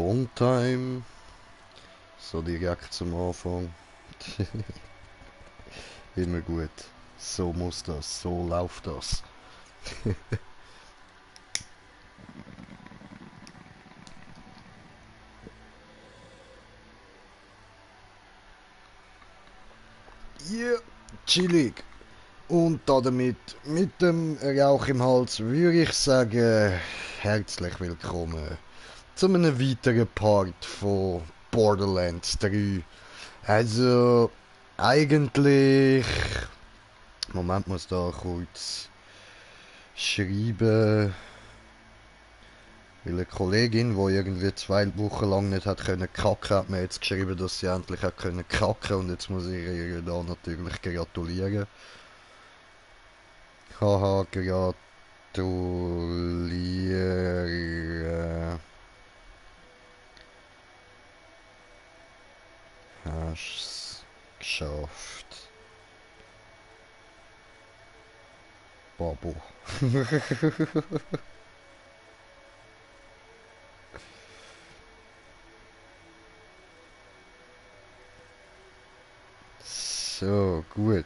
On Time. So direkt zum Anfang. Immer gut. So muss das, so läuft das. Yeah, chillig. Und damit, mit dem Rauch im Hals, würde ich sagen, herzlich willkommen zu einem weiteren Part von Borderlands 3. Also, eigentlich... Moment, muss da kurz schreiben. Weil eine Kollegin, die irgendwie 2 Wochen lang nicht hat können kacken, hat mir jetzt geschrieben, dass sie endlich hat können kacken, und jetzt muss ich ihr da natürlich gratulieren. Haha, gratulieren. Hast geschafft. Babo. So, gut.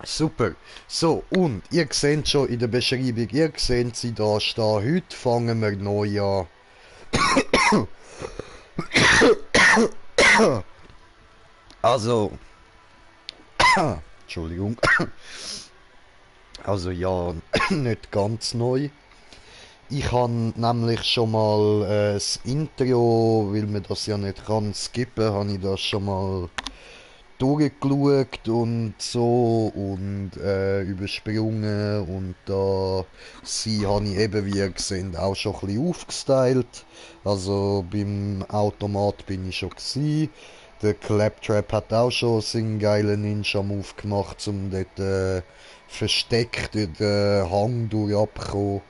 Super. So, und ihr seht schon in der Beschreibung, ihr seht sie da stehen. Heute fangen wir neu an. Also, Entschuldigung. Also ja, nicht ganz neu. Ich habe nämlich schon mal das Intro, weil man das ja nicht kann skippen, habe ich das schon mal durchgeschaut und so und übersprungen, und da sie habe ich eben, wie ihr seht, auch schon ein bisschen aufgestylt. Also beim Automat bin ich schon gsi. Der Claptrap hat auch schon seinen geilen Ninja-Move gemacht, um dort versteckt durch den Hang durchzukommen.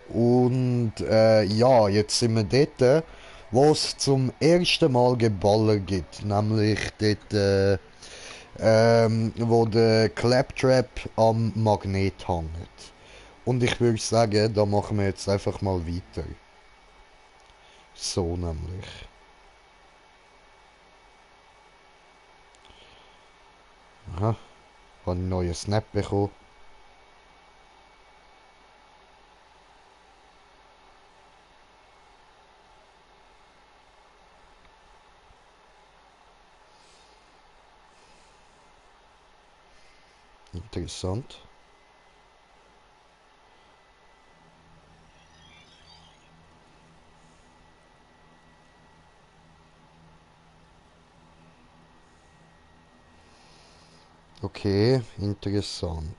Und ja, jetzt sind wir dort, wo es zum ersten Mal Geballer gibt. Nämlich dort, wo der Claptrap am Magnet hängt. Und ich würde sagen, da machen wir jetzt einfach mal weiter. So nämlich. Aha, habe einen neuen Snap bekommen. Interessant. Okay, interessant.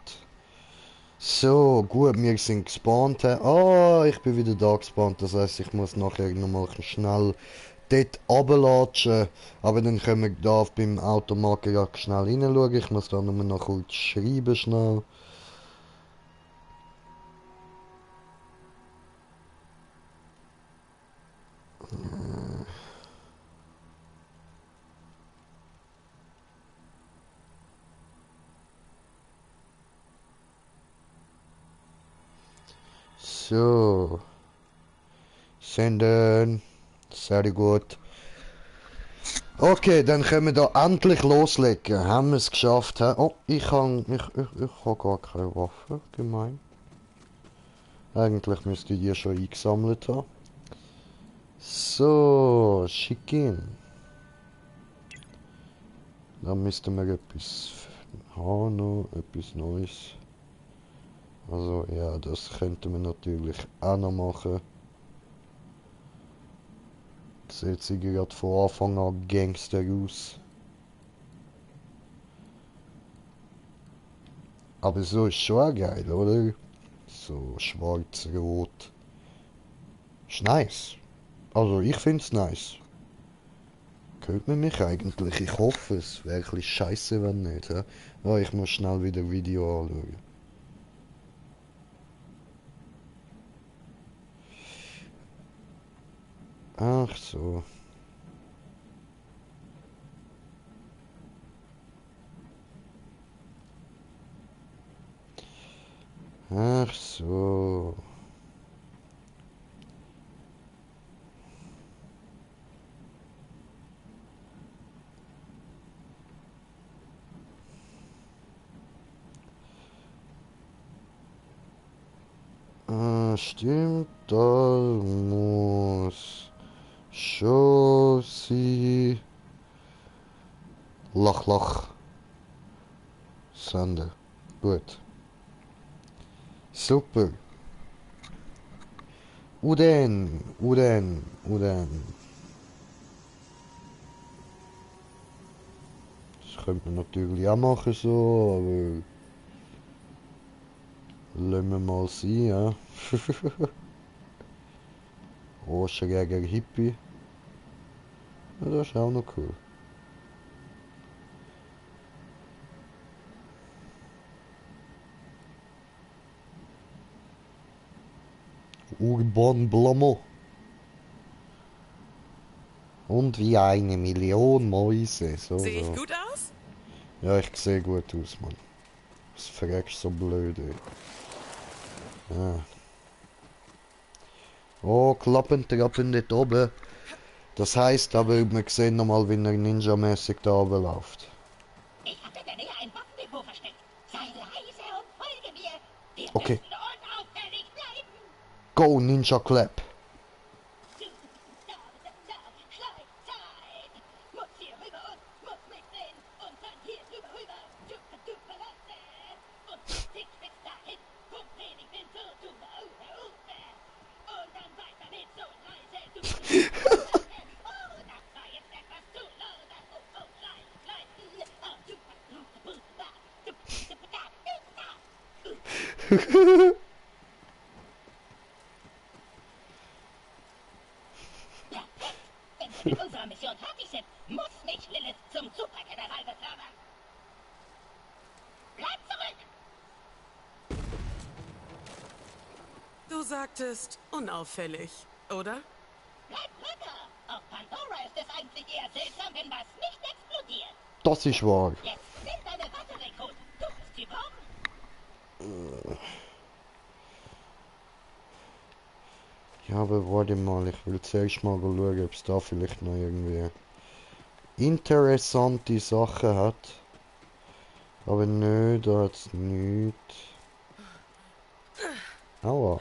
So, gut, wir sind gespawnt. Ah, ich bin wieder da gespawnt. Das heißt, ich muss nachher nochmal schnell dort runterlatschen. Aber dann können wir da beim Automarker ja schnell reinschauen. Ich muss da nur noch kurz schreiben schnell. So, senden. Sehr gut. Okay, dann können wir da endlich loslegen. Haben wir es geschafft. He? Oh, ich habe gar keine Waffe. Gemein. Eigentlich müsste ich die schon eingesammelt haben. So, schicken. Dann müssten wir etwas haben, noch etwas Neues. Also ja, das könnten wir natürlich auch noch machen. Sieht sie gerade von Anfang an Gangster aus. Aber so ist schon auch geil, oder? So schwarz-rot. Ist nice. Also ich find's nice. Hört man mich eigentlich? Ich hoffe es. Wäre ein bisschen scheiße, wenn nicht. He? Oh, ich muss schnell wieder Video anschauen. Ach so. Ach so. Stimmt, das muss schon sein. Lach, lach. Senden. Gut. Super. Uden. Das könnte man natürlich auch machen so, aber lassen wir mal sein, ja. Oh, schräger Hippie. Ja, das ist auch noch cool. Urban Blamo. Und wie 1 Million Mäuse. So, Sehe ich so. gut aus? Ja, ich sehe gut aus, Mann. Was fragst du so blöd, ey? Ja. Oh, Klappentrappen dort oben. Das heisst aber, wir sehen nochmal, wie er ninja-mäßig da oben läuft. Ich habe in der Nähe ein Waffendepot versteckt. Sei leise und folge mir. Wir Okay. müssen unauffällig bleiben. Go, Ninja Clap. Schleichzeit. Muss hier rüber und muss mich sehen. Und dann hier drüber rüber. Du verlasse. Und Tick bis dahin. Punkt den, ich bin so du. Und dann weiter mit so leise. Du. Oh, das war jetzt etwas zu laut. Oh, gleich. Oh, du. Wenn wir mit unserer Mission fertig sind, muss mich Lilith zum Supergeneral befördern. Bleib zurück! Du sagtest unauffällig, oder? Bleib locker! Auf Pandora ist es eigentlich eher seltsam, wenn was nicht explodiert. Das ist wahr. Jetzt nimm deine Waffe, Rekrut. Du bist die Bombe. Ja, aber warte mal, ich will zuerst mal schauen, ob es da vielleicht noch irgendwie interessante Sachen hat. Aber nö, da hat's nichts. Aua.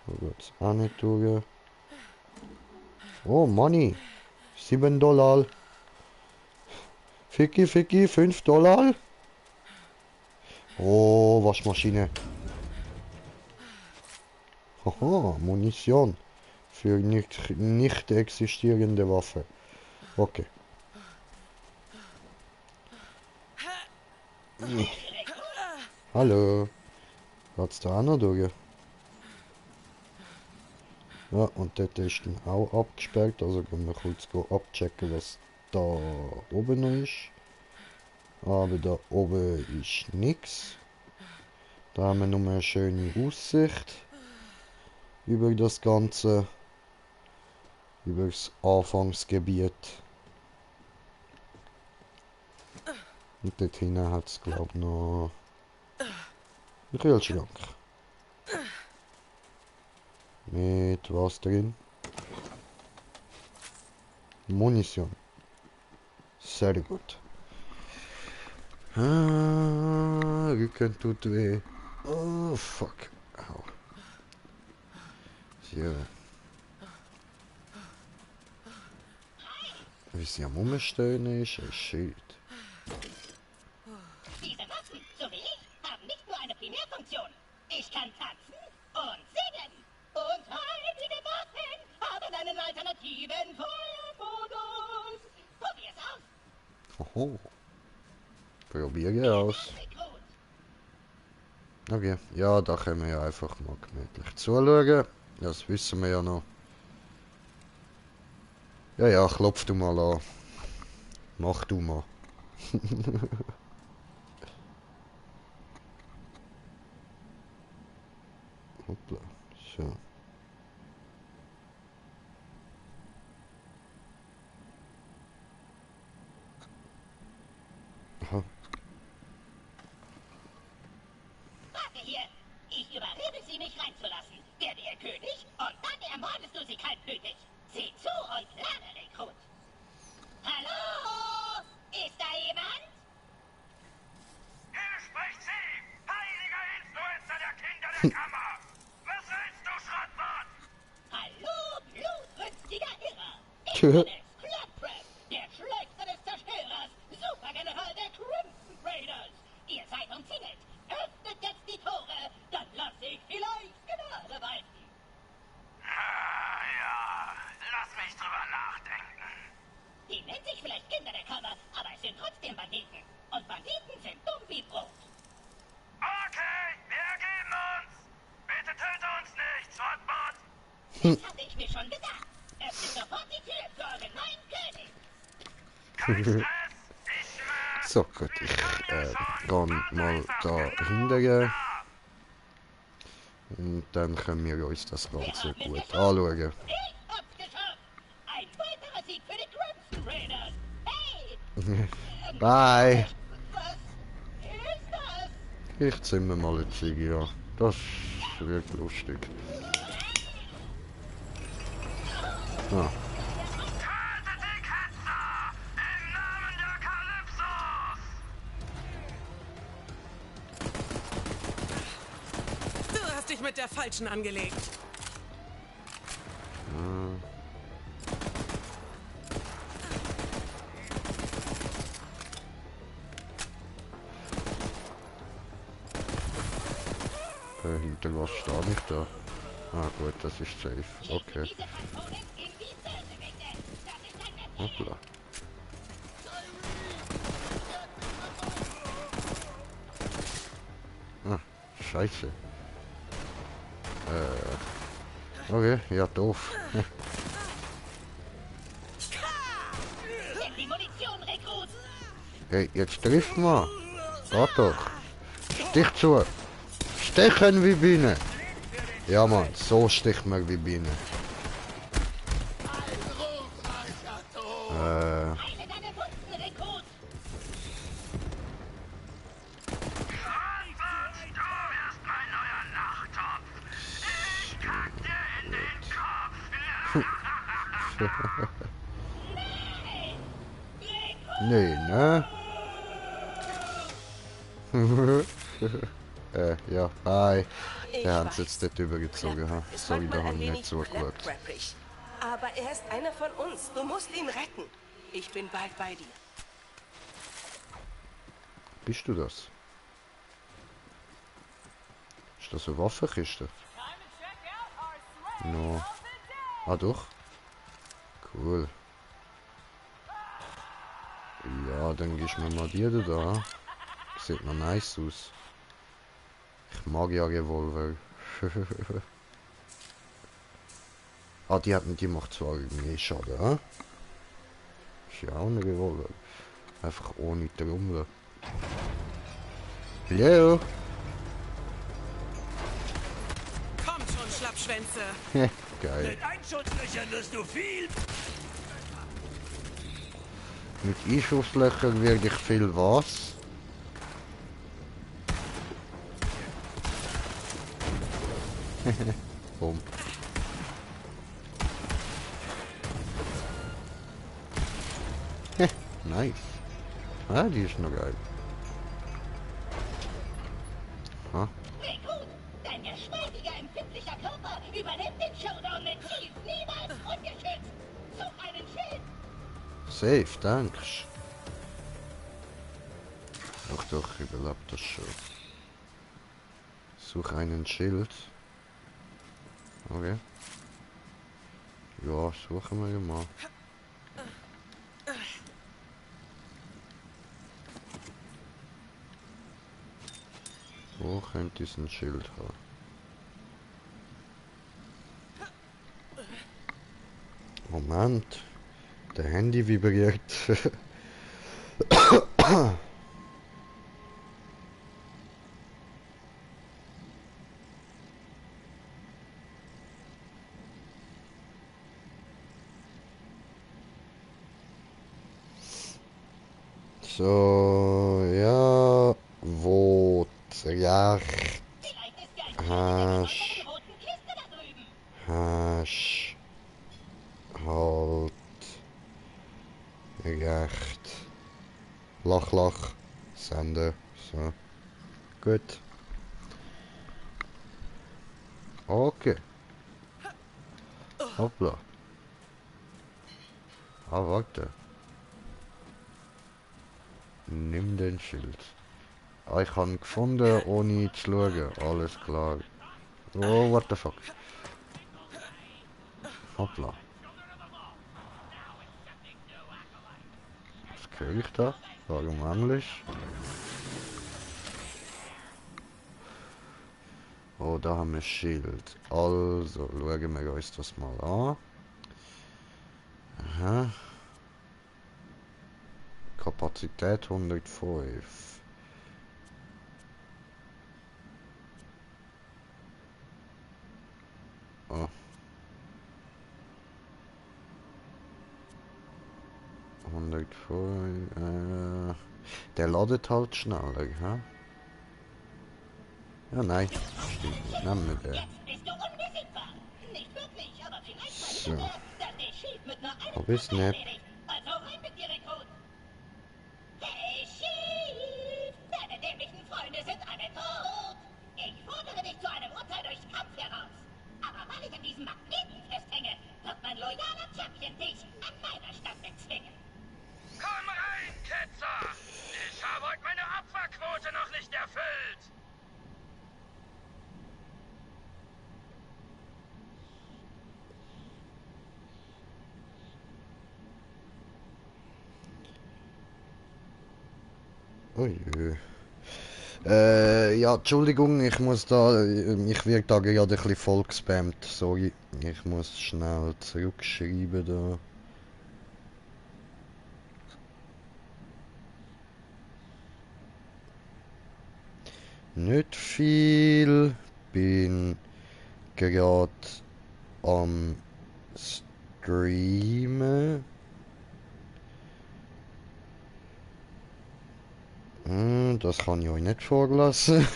Oh Gott, auch nicht durch. Oh, Money. 7 Dollar. Ficky, 5 Dollar. Oh, Waschmaschine. Haha, Munition. Für nicht existierende Waffe. Okay. Hallo. Hat's da auch noch durch? Ja, und dort ist dann auch abgesperrt. Also können wir kurz abchecken, was da oben noch ist. Aber da oben ist nichts. Da haben wir nur eine schöne Aussicht über das Ganze. Über das Anfangsgebiet. Und dort hinten hat es, glaube ich, noch einen Kühlschrank. Mit was drin? Munition. Sehr gut. Ah, Rücken tut weh. Oh, fuck. Au. So. Wie sie am Umstehen ist, ein Schild. Diese Waffen, so wie ich, haben nicht nur eine Primärfunktion. Ich kann tanzen und singen. Und einige Waffen haben einen alternativen Feuermodus. Probier's aus. Oho. Probiere aus. Rekrut. Okay, ja, da können wir ja einfach mal gemütlich zuschauen. Das wissen wir ja noch. Ja, ja, klopf du mal an. Mach du mal. Hoppla, so. Aha. Warte hier. Ich überrede sie, mich reinzulassen. Werde ihr König und dann ermordest du sie kaltblütig. Sieh zu und lerne, Rekrut. Hallo? Ist da jemand? Hier spricht sie! Claptrap, der Schlechter des Zerstörers, Supergeneral der Crimson Raiders. Ihr seid umzingelt. Öffnet jetzt die Tore, dann lasse ich vielleicht Gnade walten. Ja, lass mich drüber nachdenken. Die nennen sich vielleicht Kinder der Kammer, aber es sind trotzdem Banditen. Und Banditen sind dumm wie Brot. Okay, wir ergeben uns. Bitte töte uns nicht, Swatbot. Das hatte ich mir schon gedacht. Öffnet sofort die Tür für euren neuen König. Kein Stress, ich schwör. So, gut, ich gehe mal da hinterher. Und dann können wir uns das Ganze gut anschauen. Ich hab's geschafft. Ein weiterer Sieg für die Crimson Raiders. Hey! Bye! Was ist das? Ich zimmer mal eine Ziege an. Das wird lustig. Ah, Tötet die Ketzer! Im Namen der Kalypsos! Du hast dich mit der Falschen angelegt. hinter was stehe ich da? Ah gut, das ist safe. Okay. Diese Patronen in die Bösewichte. Das ist ein Befehl. Hoppla. Ah, scheiße. Okay, ja doof. Nimm die Munition, Rekrut. Hey, jetzt trifft mal. Geht doch. Stich zu. Stechen wie Biene. Ja Mann, so sticht man wie Biene. Heile deine Wunden, Rekrut. Swatbot, du wirst mein neuer Nachttopf. Ich kack dir in den Kopf. Nee, ne? Ja, bye. Der hat es jetzt dort übergezogen. Ha? Ist Sorry, da manchmal habe ein ich nicht wenig zugeschaut. claptrappig. Aber er ist einer von uns. Du musst ihn retten. Ich bin bald bei dir. Bist du das? Ist das eine Waffenkiste? No. Ah doch. Cool. Ja, dann gibst du mir mal die da. Sieht noch nice aus. Ich mag ja Revolver. Ah, die macht zwar irgendwie Schaden, hä? Ist ja auch ein Revolver. Einfach ohne Trommel. Hallo? Kommt schon, Schlappschwänze. Geil. Einschusslöchern wirst du viel. Mit Einschusslöchern werde ich viel was? Bumm. Nice. Ah, die ist noch geil. Ha? Rekrut, dein geschmeidiger, empfindlicher Körper übernimmt den Showdown mit Ziel. Niemals ungeschützt. Such einen Schild. Safe, danke. Doch, überlebt das schon. Such einen Schild. Okay. Ja, suchen wir mal. Wo könnte ich ein Schild haben? Moment. Der Handy vibriert. So, ja, wo recht Vielleicht ist ja ein Schild Hasch, der roten Kiste da drüben. Hasch, halt, recht, Lach, Sender, so, gut, okay, hoppla, Ah, warte. Nimm den Schild. Ah, ich habe ihn gefunden, ohne zu schauen. Alles klar. Oh, what the fuck. Hoppla. Was höre ich da? Warum Englisch? Oh, da haben wir ein Schild. Also, schauen wir uns das mal an. Aha. Kapazität 105. Oh. 105. Der ladet halt schneller, hä? Ja, nein. Stimmt nicht. Nehmen wir den. Jetzt bist du unbesiegbar. Nicht wirklich, aber vielleicht weißt So. du ja, dass der Schild mit nur einem Hab ich's Treffer nicht. erledigt. Also rein mit dir, Rekrut. Hey, Schild! Deine dämlichen Freunde sind alle tot. Ich fordere dich zu einem Urteil durch Kampf heraus. Aber weil ich an diesem Magneten festhänge, wird mein loyaler Champion dich an meiner Stadt bezwingen. Komm rein, Ketzer! Ich habe heute meine Opferquote noch nicht erfüllt! Oh je. Ja, Entschuldigung, ich muss da, ich werde da gerade ein bisschen voll gespammt, sorry. Ich muss schnell zurückschreiben da. Nicht viel, bin gerade am Streamen. Das kann ich euch nicht vorlassen.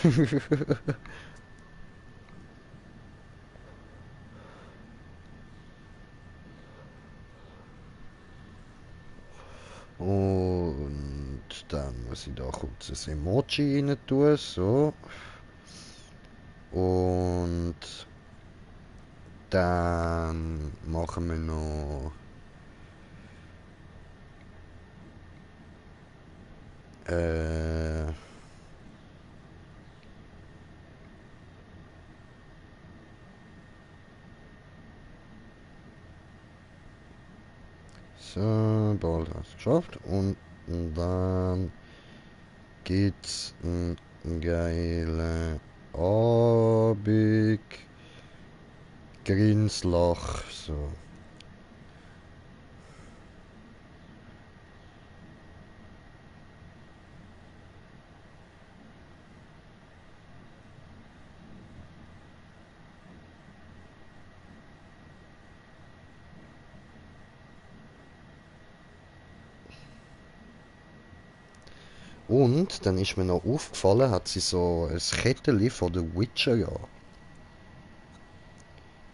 Und dann muss ich da kurz ein Emoji rein tun, so. Und dann machen wir noch so, bald hast du geschafft. Und dann gibt's einen geilen Abend. Grinslach, so. Und dann ist mir noch aufgefallen, hat sie so ein Kettchen von The Witcher ja.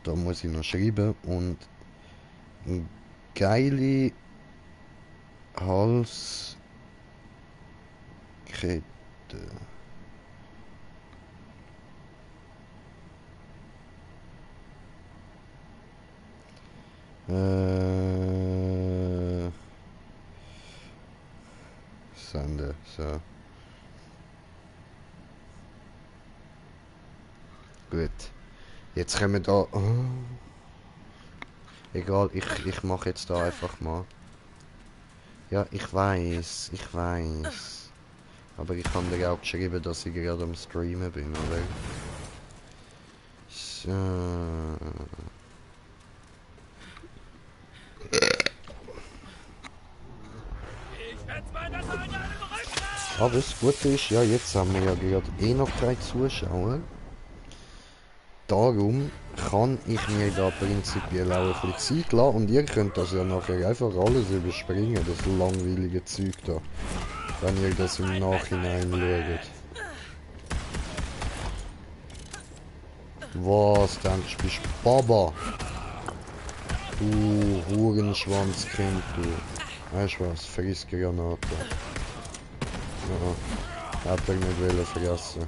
Da muss ich noch schreiben. Und eine geile Halskette. Sende, so. Gut. Jetzt können wir da... Oh. Egal, ich mache jetzt da einfach mal. Ja, ich weiß. Aber ich habe dir auch geschrieben, dass ich gerade am Streamen bin, oder? So. Aber das Gute ist, ja, jetzt haben wir ja gerade eh noch keine Zuschauer. Darum kann ich mir da prinzipiell auch ein bisschen Zeit lassen und ihr könnt das ja nachher einfach alles überspringen, das langweilige Zeug da. Wenn ihr das im Nachhinein schaut. Was denkst du, bist Baba? Du Hurenschwanzkind, du. Weißt du was, friss Granate. Ja, hat er nicht wollen vergessen.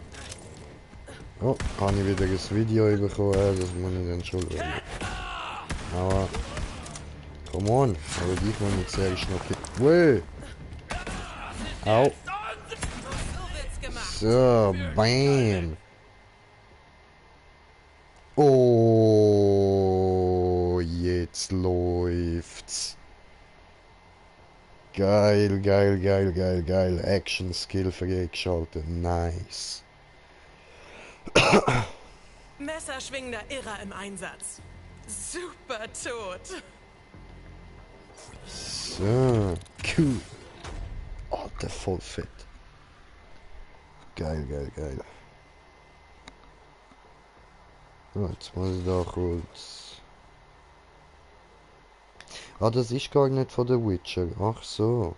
Oh, habe ich wieder ein Video bekommen, das muss ich dann schon schauen. Aber Come on. Aber dich noch nicht sehr schnell. Wow. Au. So wird's gemacht. So, bam. Oh, jetzt läuft's. Geil, geil, geil, geil, geil. Action Skill freigeschaltet. Nice. Messerschwingender Irrer im Einsatz. Super tot. So, cool. Oh, der voll fett. Geil, geil, geil. So, jetzt muss ich da kurz... Ah, das ist gar nicht von The Witcher. Ach so.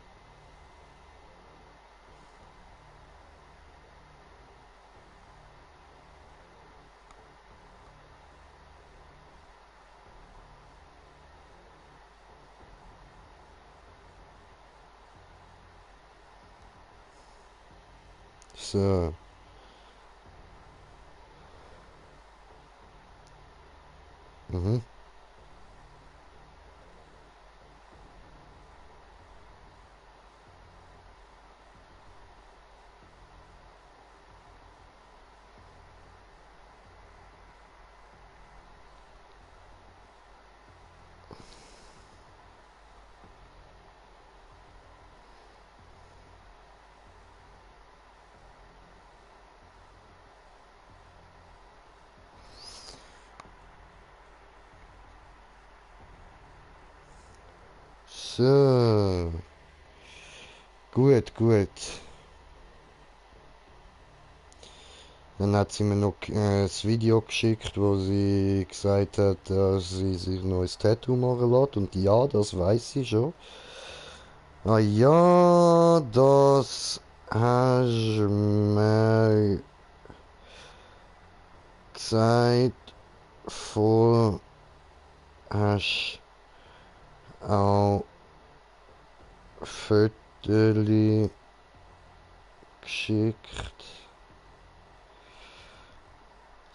So. Mhm. So. Gut, gut. Dann hat sie mir noch das Video geschickt, wo sie gesagt hat, dass sie sich ein neues Tattoo machen lässt. Und ja, das weiß sie schon. Ah ja, das hast du mir gesagt. Voll hast auch Fotos geschickt.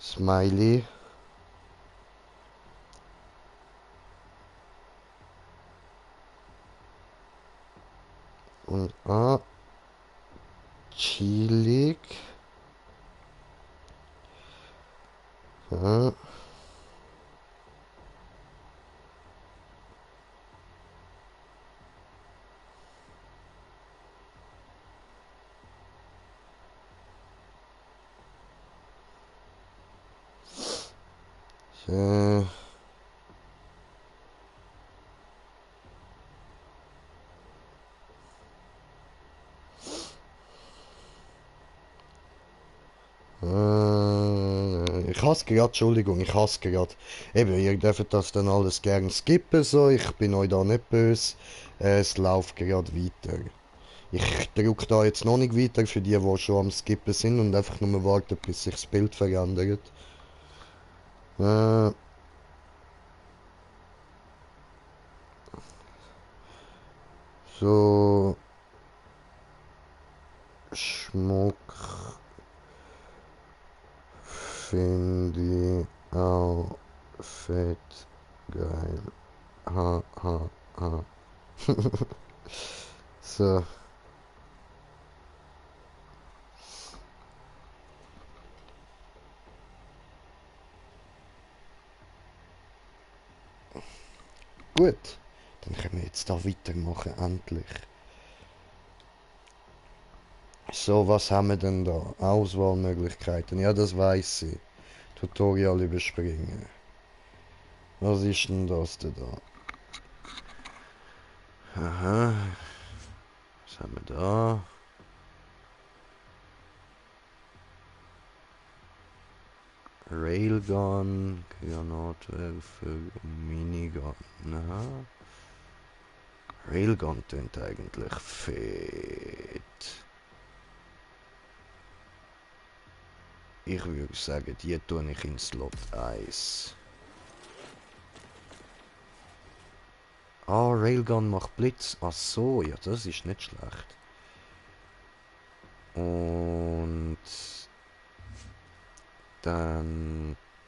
Smiley. Und chillig. Ja. So. Ich hasse gerade, Entschuldigung, ich hasse gerade. Eben, ihr dürft das dann alles gern skippen, so. Ich bin euch da nicht böse. Es läuft gerade weiter. Ich drücke da jetzt noch nicht weiter für die, die schon am Skippen sind und einfach nur warten, bis sich das Bild verändert. Äh, so. Schmuck finde ich auch fett geil. Ha, ha, ha. So. Gut. Dann können wir jetzt da weitermachen, endlich. So, was haben wir denn da? Auswahlmöglichkeiten. Ja, das weiß ich. Tutorial überspringen. Was ist denn das denn da? Aha. Was haben wir da? Railgun, Granatwerfer, Minigun. Na? Railgun tönt eigentlich fett. Ich würde sagen, die tue ich in Slot 1. Ah, Railgun macht Blitz. Ach so, ja, das ist nicht schlecht. Und dann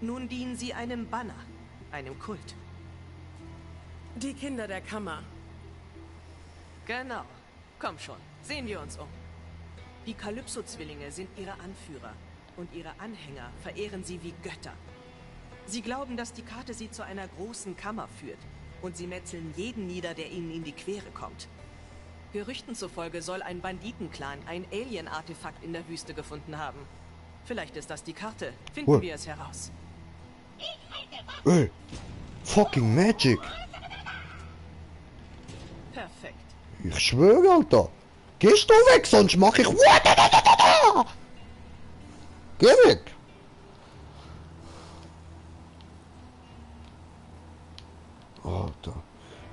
Nun dienen sie einem Banner, einem Kult. Die Kinder der Kammer. Genau. Komm schon, sehen wir uns um. Die Kalypso-Zwillinge sind ihre Anführer und ihre Anhänger verehren sie wie Götter. Sie glauben, dass die Karte sie zu einer großen Kammer führt und sie metzeln jeden nieder, der ihnen in die Quere kommt. Gerüchten zufolge soll ein Banditenclan ein Alien-Artefakt in der Wüste gefunden haben. Vielleicht ist das die Karte. Finden wir es heraus. Ey, fucking Magic. Perfekt. Ich schwöre, Alter. Gehst du weg, sonst mach ich... Geh weg. Alter.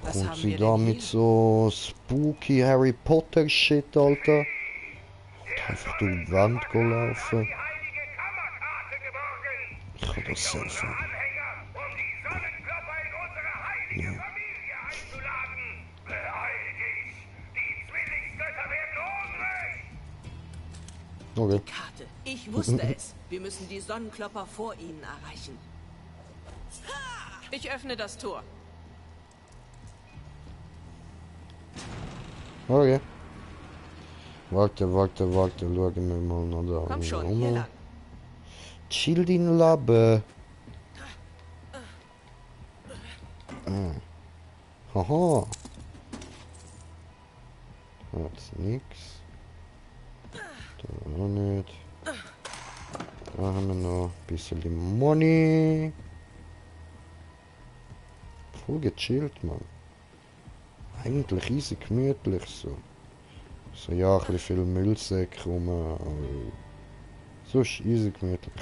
Was Kommt haben sie wir da denn mit hier? so spooky Harry Potter Shit, Alter? Und einfach durch die Wand laufen. Die heilige Kammerkarte geborgen. Ich kann das selber. Anhänger, um die Sonnenklopper in unsere heilige Familie einzuladen. Beeil dich. Die Zwillingsgötter werden hungrig. Okay. Karte. Ich wusste es. Wir müssen die Sonnenklopper vor ihnen erreichen. Ich öffne das Tor. Okay. Warte, schauen wir mal noch da. Komm schon, hier lang. Chill dein Labbe. Haha. Jetzt nix. Da noch nicht. Da haben wir noch ein bisschen Money. Voll gechillt, Mann. Eigentlich easy gemütlich so. So ja, ein bisschen viel Müllsäcke rum, aber sonst easy gemütlich.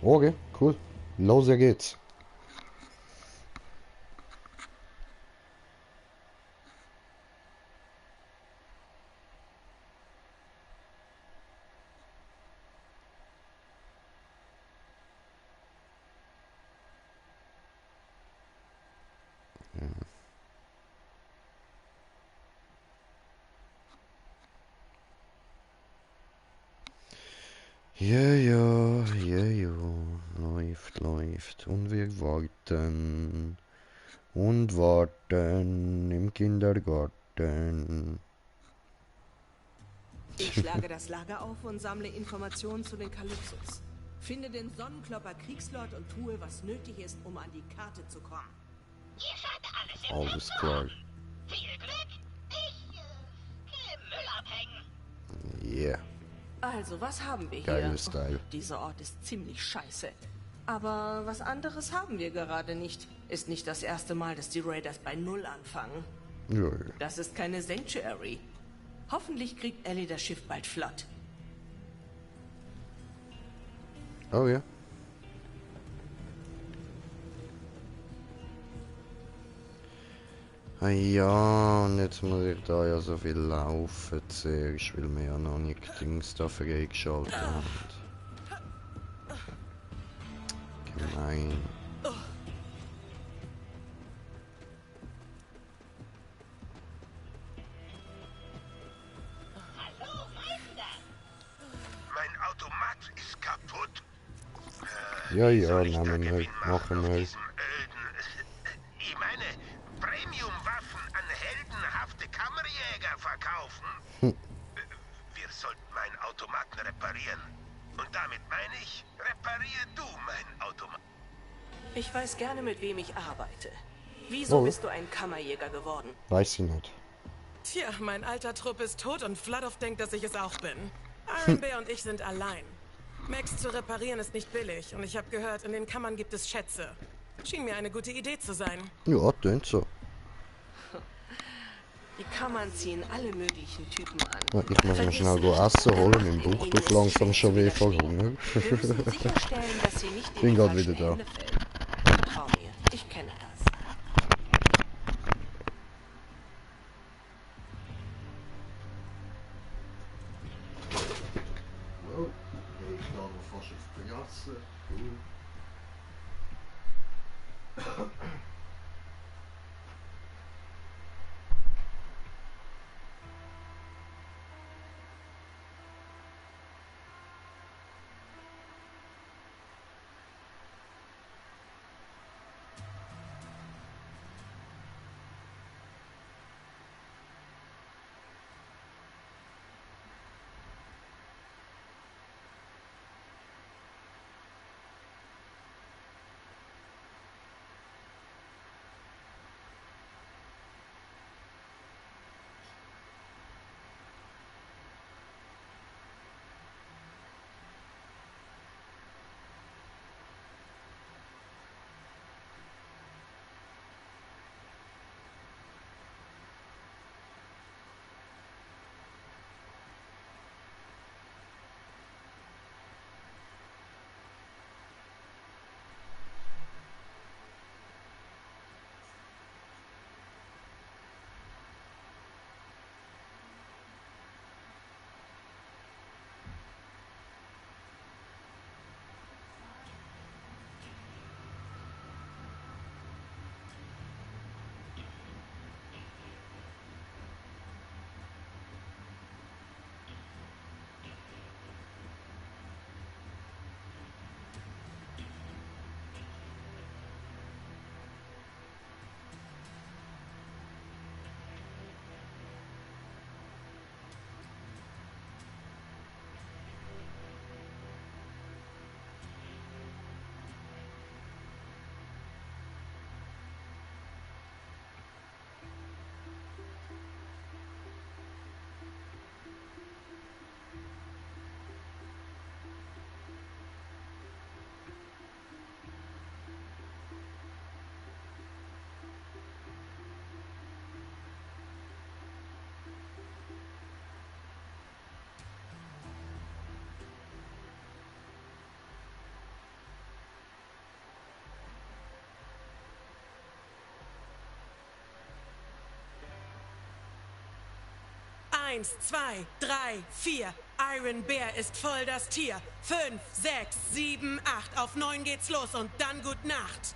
Okay, cool. Los geht's. Ja, läuft. Und wir warten. Und warten im Kindergarten. Ich schlage das Lager auf und sammle Informationen zu den Kalypsos. Finde den Sonnenklopper Kriegslord und tue, was nötig ist, um an die Karte zu kommen. Ihr seid alles im Alles klar. Viel Glück. Ich gehe Müll abhängen. Yeah. Also, was haben wir hier? Geiler Style. Dieser Ort ist ziemlich scheiße. Aber was anderes haben wir gerade nicht. Ist nicht das erste Mal, dass die Raiders bei Null anfangen. Ja. Das ist keine Sanctuary. Hoffentlich kriegt Ellie das Schiff bald flott. Oh ja. Ah ja, und jetzt muss ich da ja so viel laufen zuerst, weil wir ja noch nicht Dings da freigeschaltet haben. Gemein. Hallo, Meister. Mein Automat ist kaputt. Ja, Soll ich da nehmen wir, Gewinn machen auf wir. diesem öden... Ich meine, Premium-Waffen an heldenhafte Kammerjäger verkaufen. Wir sollten meinen Automaten reparieren. Und damit meine ich, reparier du meinen Automat. Ich weiß gerne, mit wem ich arbeite. Wieso Oh. bist du ein Kammerjäger geworden? Weiß ich nicht. Tja, mein alter Trupp ist tot und Floodhoff denkt, dass ich es auch bin. Iron Bear und ich sind allein. Max zu reparieren ist nicht billig und ich habe gehört, in den Kammern gibt es Schätze. Schien mir eine gute Idee zu sein. Ja, tönt so. Die Kammern ziehen alle möglichen Typen an. Ja, ich muss mal schnell go Essen holen, mein Bauch tut langsam schon weh vor Hunger. Wir müssen sicherstellen, dass sie nicht in Bin die grad falschen wieder da. Hände fällt. Trau mir, ich kenne das. Oh, ich sta noch fast auf der Gasse. 1, 2, 3, 4. Iron Bear ist voll das Tier. 5, 6, 7, 8. Auf 9 geht's los und dann gut Nacht.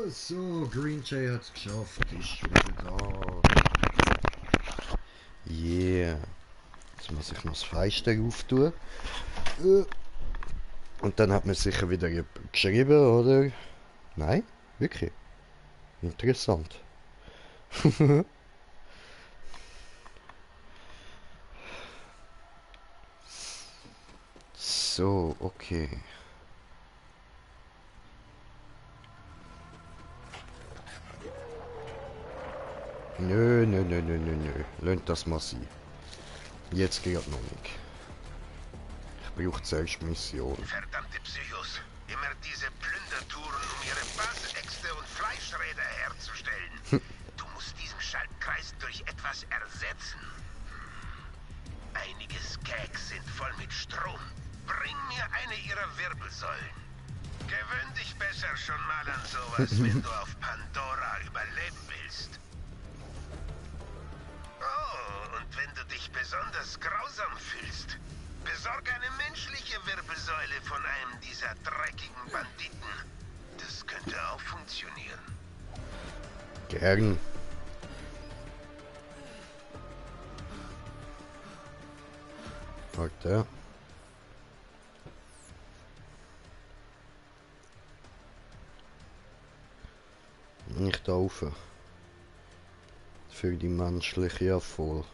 So, Green Jay hat's geschafft, ist wieder da. Yeah. Jetzt muss ich noch das Fenster auftun. Und dann hat man sicher wieder geschrieben, oder? Nein? Wirklich? Interessant. So, okay. Nö. Lasst das mal sein. Jetzt geht noch nicht. Ich brauche zuerst Mission. Verdammte Psychos. Immer diese Plündertouren, um ihre Bassäxte und Fleischräder herzustellen. Du musst diesen Schaltkreis durch etwas ersetzen. Einige Skags sind voll mit Strom. Bring mir eine ihrer Wirbelsäulen. Gewöhn dich besser schon mal an sowas, wenn du auf Pandora überleben willst. Oh, und wenn du dich besonders grausam fühlst, besorg eine menschliche Wirbelsäule von einem dieser dreckigen Banditen. Das könnte auch funktionieren. Gern. Warte. Nicht auf. Für die menschliche Erfolg.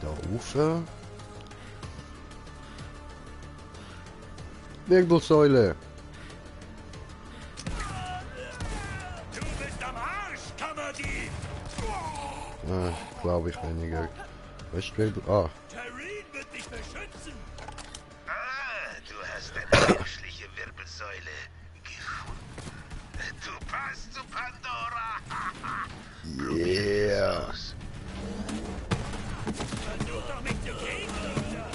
Da rauf. Wirbelsäule. Du bist am Arsch, Kammerdieb! Glaube ich weniger. Was ist Wirbel? Ah. Tareen wird dich beschützen! Ah, du hast eine menschliche Wirbelsäule gefunden. Du passt zu Pandora. Yeah. Versuch doch mich zu kriegen, Lucia!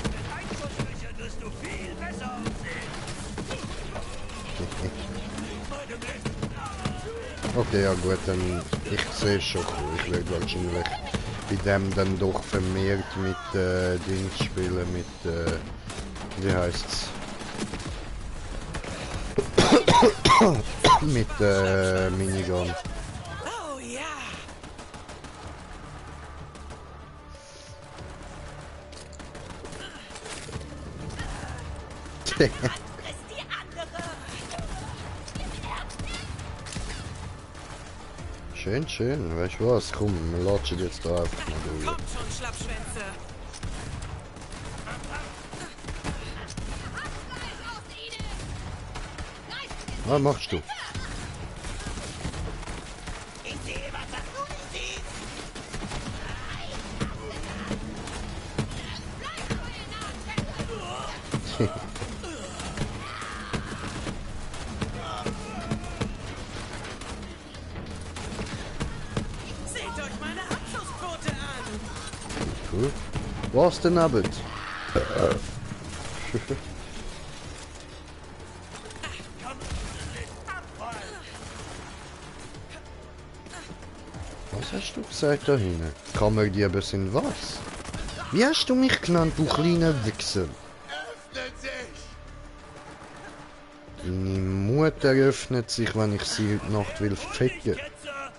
Mit Einschusslöchern wirst du viel besser aussehen! Meine Blitz! Okay, ja gut, dann ich sehe schon, ich werde wahrscheinlich bei dem dann doch vermehrt mit Dings spielen, mit wie heißt's? Mit Minigun. Oh ja. Ist die andere. Schön, schön. Weißt du was? Komm, wir latschen jetzt da einfach mal durch. Kommt schon, Schlappschwänze. Was machst du? Ich sehe, was das du siehst. Seht euch meine Abschussquote an. Cool. Was denn Abend? Was hast du gesagt da hinten? Kammerdiebe sind was? Wie hast du mich genannt, du kleiner Wichser? Öffnet sich! Deine Mutter öffnet sich, wenn ich sie heute Nacht will ficken. Ketzer!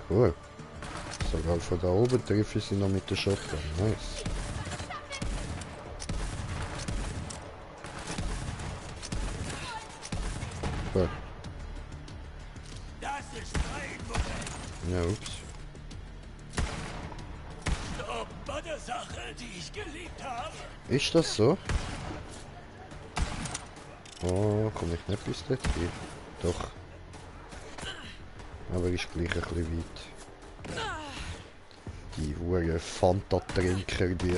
Cool. Sogar von da oben treffe ich sie noch mit der Shotgun. Nice. Cool. Das ist mein Moment. Ja, ups. Stopp bei der Sache, die ich geliebt habe. Ist das so? Oh, komme ich nicht bis dorthin? Doch. Aber ist gleich ein bisschen weit. Die Hure Fanta-Trinker, die.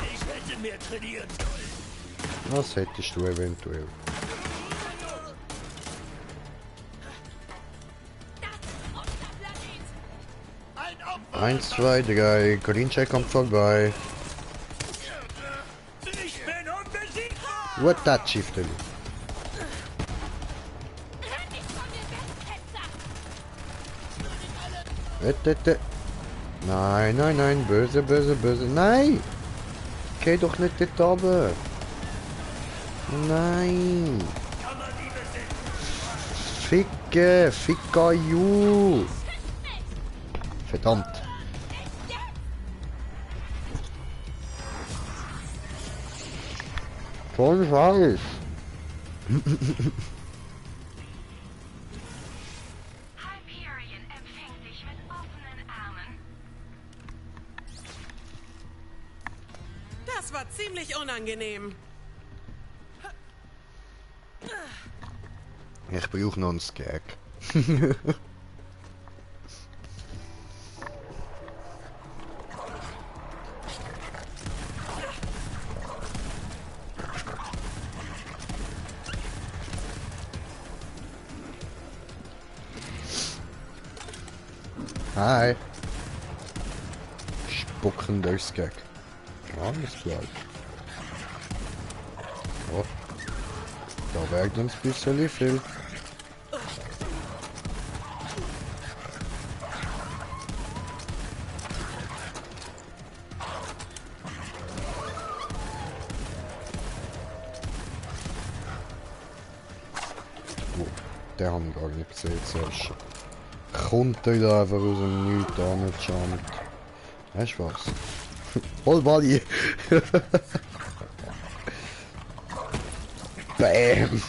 Ich hätte mehr trainieren sollen. Was hättest du eventuell? Ein Opfer! 1, 2, 3. Greencheck kommt vorbei. Ich bin unbesiegbar! What that shifted? Renn nicht von mir weg, Ketzer. Wette. Nein, nein, nein. Böse, böse, böse. Nein! Geh doch nicht dort runter. Nein! Kammerdiebe sind Ficke! Ficka you! Verdammt! Voll Scheiß! Hyperion empfängt dich mit offenen Armen. Das war ziemlich unangenehm. Ich brauche noch einen Skag. Hi. Spuckender Skag. Alles klar. Oh. Da werkt uns ein bisschen viel. Oh, den haben wir gar nicht gesehen zuerst. Kommt er da einfach aus dem Nichts angejumpt. Weißt du was? Hol Body! Bam!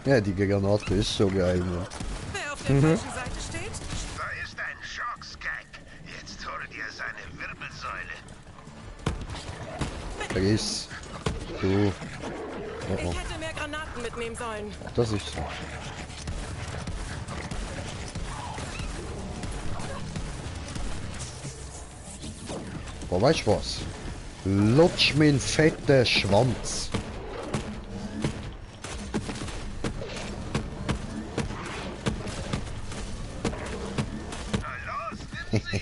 Ja, die Granate ist so geil, Mann. Wer auf der falschen Seite steht? Da ist ein Schockskag. Jetzt hol dir seine Wirbelsäule. Chris. Du. Oh, oh. Ich hätte mehr Granaten mitnehmen sollen. Das ist so. Aber weißt du was? Lutsch mein fetten Schwanz. Na los, nimm sie.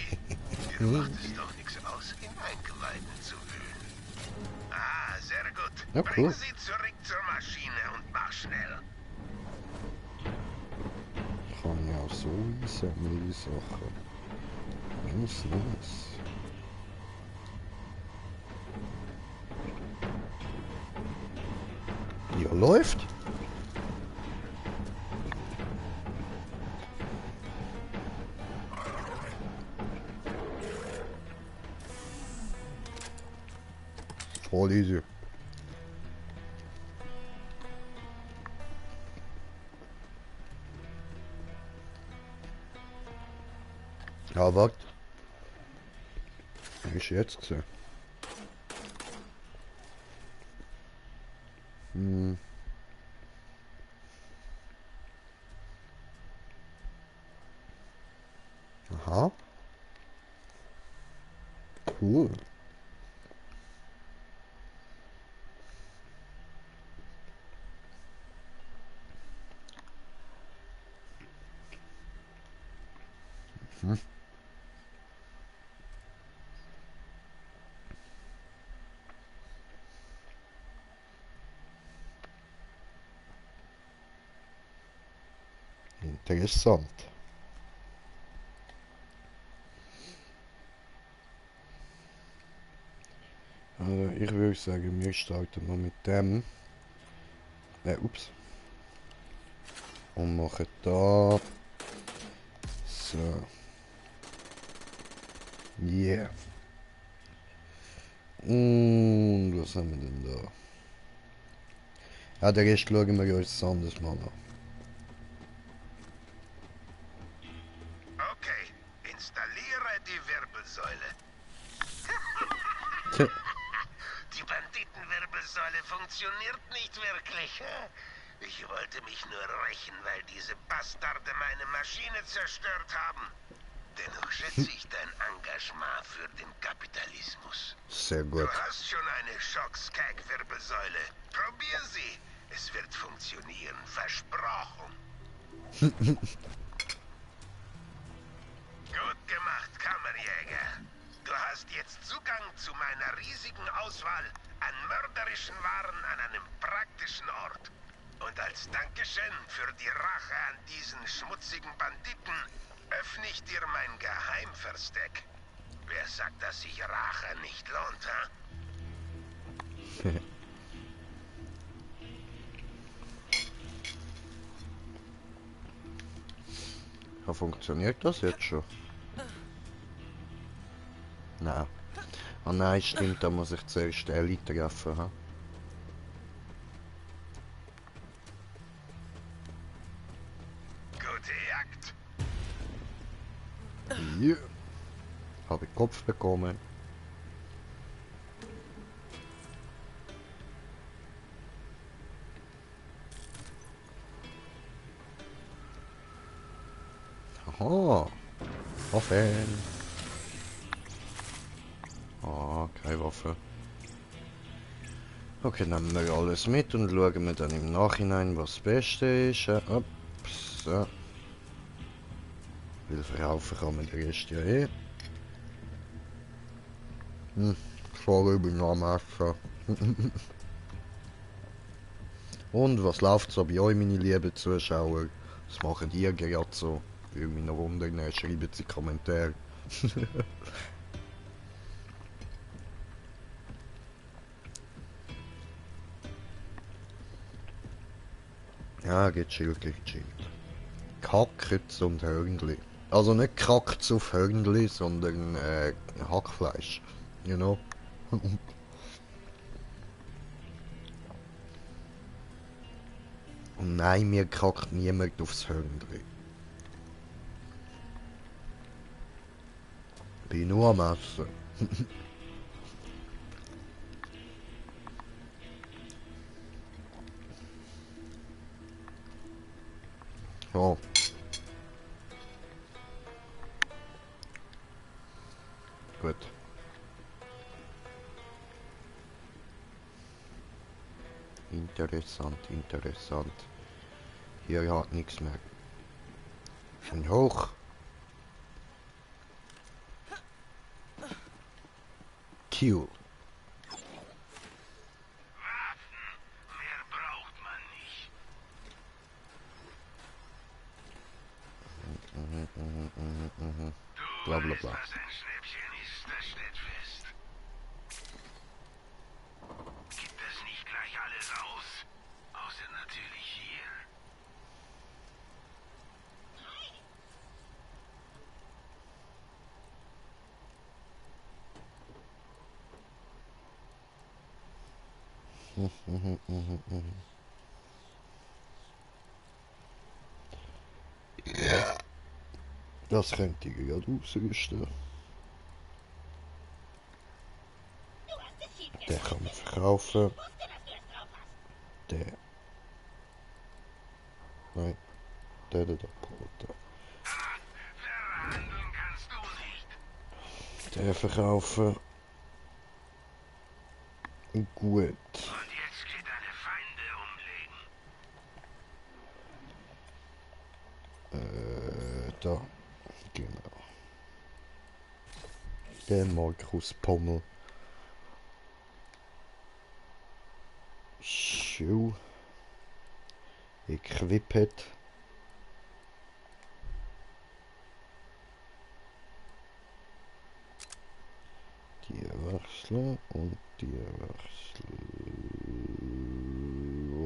Dir macht es doch nichts aus, in Eingeweiden zu wühlen. Ah, Ja, Bring cool. sie zurück zur Maschine und mach schnell. Kann ich auch so einsammeln, die Sachen. Nice, nice. Ja, läuft. Voll easy. Ja, warte. Was ist jetzt gesehen? Hm. Aha. Cool. Hm. Interessant. Also ich würde sagen, wir starten mal mit dem. Ups. Und machen da. So. Yeah. Und was haben wir denn da? Ja, den Rest schauen wir uns anders mal an. Okay, installiere die Wirbelsäule. Tja. Die Banditenwirbelsäule funktioniert nicht wirklich. Ich wollte mich nur rächen, weil diese Bastarde meine Maschine zerstört haben. Dennoch schätze ich dein Engagement für den Kapitalismus. Sehr Du gut. hast schon eine Schockskag-Wirbelsäule. Probier sie. Es wird funktionieren, versprochen. Gut gemacht, Kammerjäger. Du hast jetzt Zugang zu meiner riesigen Auswahl an mörderischen Waren an einem praktischen Ort. Und als Dankeschön für die Rache an diesen schmutzigen Banditen öffne ich dir mein Geheimversteck. Wer sagt, dass sich Rache nicht lohnt, ha? Ja, funktioniert das jetzt schon? Nein. Ah nein, stimmt, da muss ich zuerst Ellie treffen. Ha? Gute Jagd. Ja. Habe ich Kopf bekommen. Aha. Waffen. Ah, keine Waffe. Okay, nehmen wir alles mit und schauen wir dann im Nachhinein, was das Beste ist. Ups. So. Weil verkaufen kann man den Rest ja eh. Voll Übernahmeessen. Und was läuft so bei euch, meine lieben Zuschauer? Was machen ihr gerade so? Würde mich noch wundern, schreiben Sie Kommentare. Ja, gechillt, gechillt. Kackets und Hörnli. Also nicht Kacks auf Hörnli, sondern Hackfleisch. You know? Und nein, mir kackt niemand aufs Hörnli. Bin nur am Essen. Oh. Gut. Interessant, interessant. Hier hat nichts mehr. Schön hoch. Q. bla. Was ein Schnäppchen ist, das steht fest. Gibt das nicht gleich alles aus? Außer natürlich hier. Das könnte ich gerade ausrüsten. Du hast es schief Der gemacht. kann man verkaufen. Ich wusste, dass du es drauf hast. Der. Nein. Der Porter. Verhandeln kannst du nicht. Der verkaufen. Gut. Und jetzt geht deine Feinde umlegen. Da. Genau. Der Markus Pommel. Schuh. Equipet. Die wechseln und die wechseln.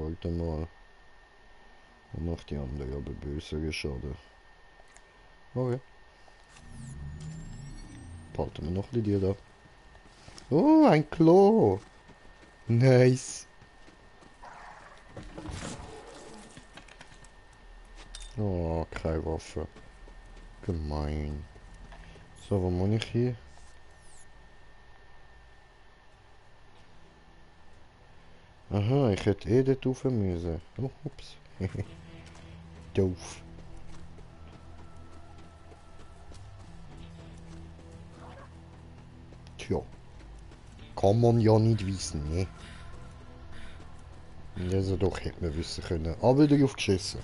Warte mal. Und macht die andere aber bösere Schaden. Okay. Behalten wir noch die da. Oh, ein Klo. Nice. Oh, keine Waffe. Gemein. So, was muss ich hier? Aha, ich hätte eh dort rauf müssen. Oh, ups. Doof. Tja. Kann man ja nicht wissen, ne? Also doch hätte man wissen können. Aber drauf geschissen.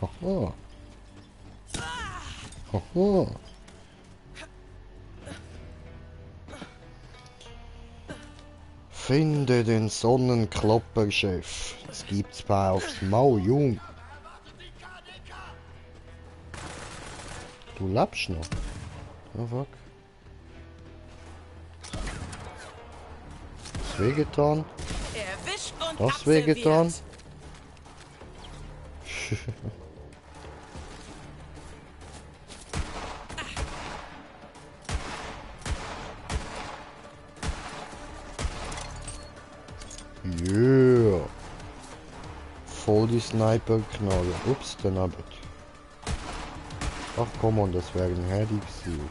Haha. Haha. Finde den Sonnenklopper-Chef. Es gibt's bei aufs Maul, Jung. Du lebst noch. Oh fuck. Das wehgetan. Erwischt und Das wehgetan. abserviert. Yeah. Voll die Sniper-Knalle. Ups, daneben. Ach komm on, das wäre ein Handy gewesen.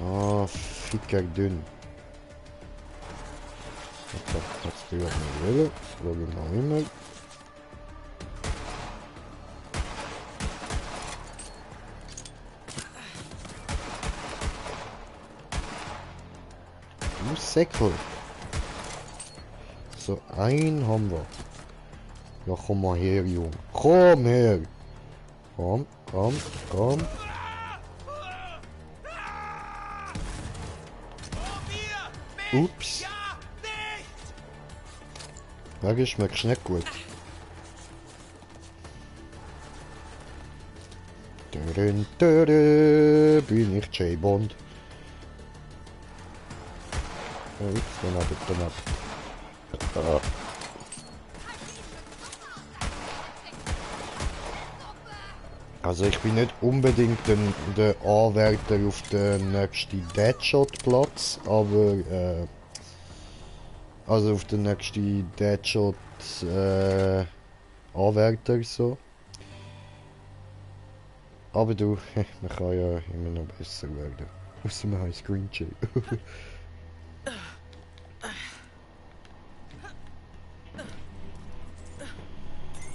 Ah, ficker dünn. Jetzt wird man wieder. So genau immer. Du Säckel. So, ein haben wir. Ja, komm mal her, Junge. Komm her. Komm, komm, komm. Ups. Ja, schmeckt nicht gut. Dürren, dürren, bin ich J-Bond. Ja, ups, daneben. Ah. Also ich bin nicht unbedingt der Anwärter auf den nächsten Deadshot-Platz, aber also auf den nächsten Deadshot Anwärter so. Aber du, man kann ja immer noch besser werden. Außer man heißt Green Jay.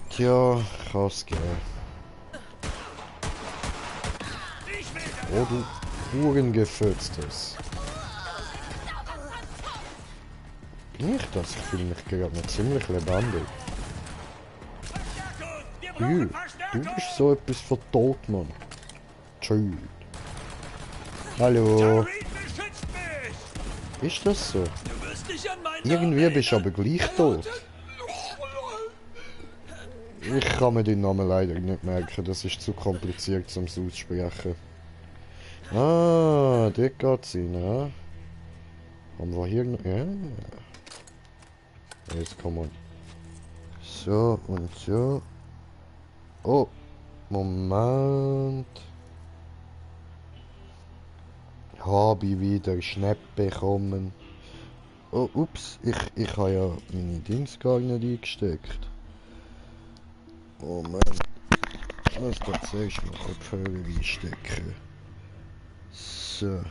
Tja, kann's geben. Oh, du Hurengefürztes. Bin ich das? Ich fühle mich gerade noch ziemlich lebendig. Wir brauchen Du bist so etwas von tot, Mann. Tschüss. Hallo. Tyreen beschützt mich! Ist das so? Du wirst dich an meinen Irgendwie Namen bist du aber erinnern. gleich tot. Ich kann mir den Namen leider nicht merken, das ist zu kompliziert zum aussprechen. Ah, dort geht's rein, ja. Haben wir hier noch... Ja. Jetzt kommen wir... So und so. Oh, Moment. Habe ich wieder Schnapp bekommen. Oh, ups, ich habe ja meine Dings gar nicht eingesteckt. Moment. Ich muss da zuerst mal Kopfhörer einstecken. So.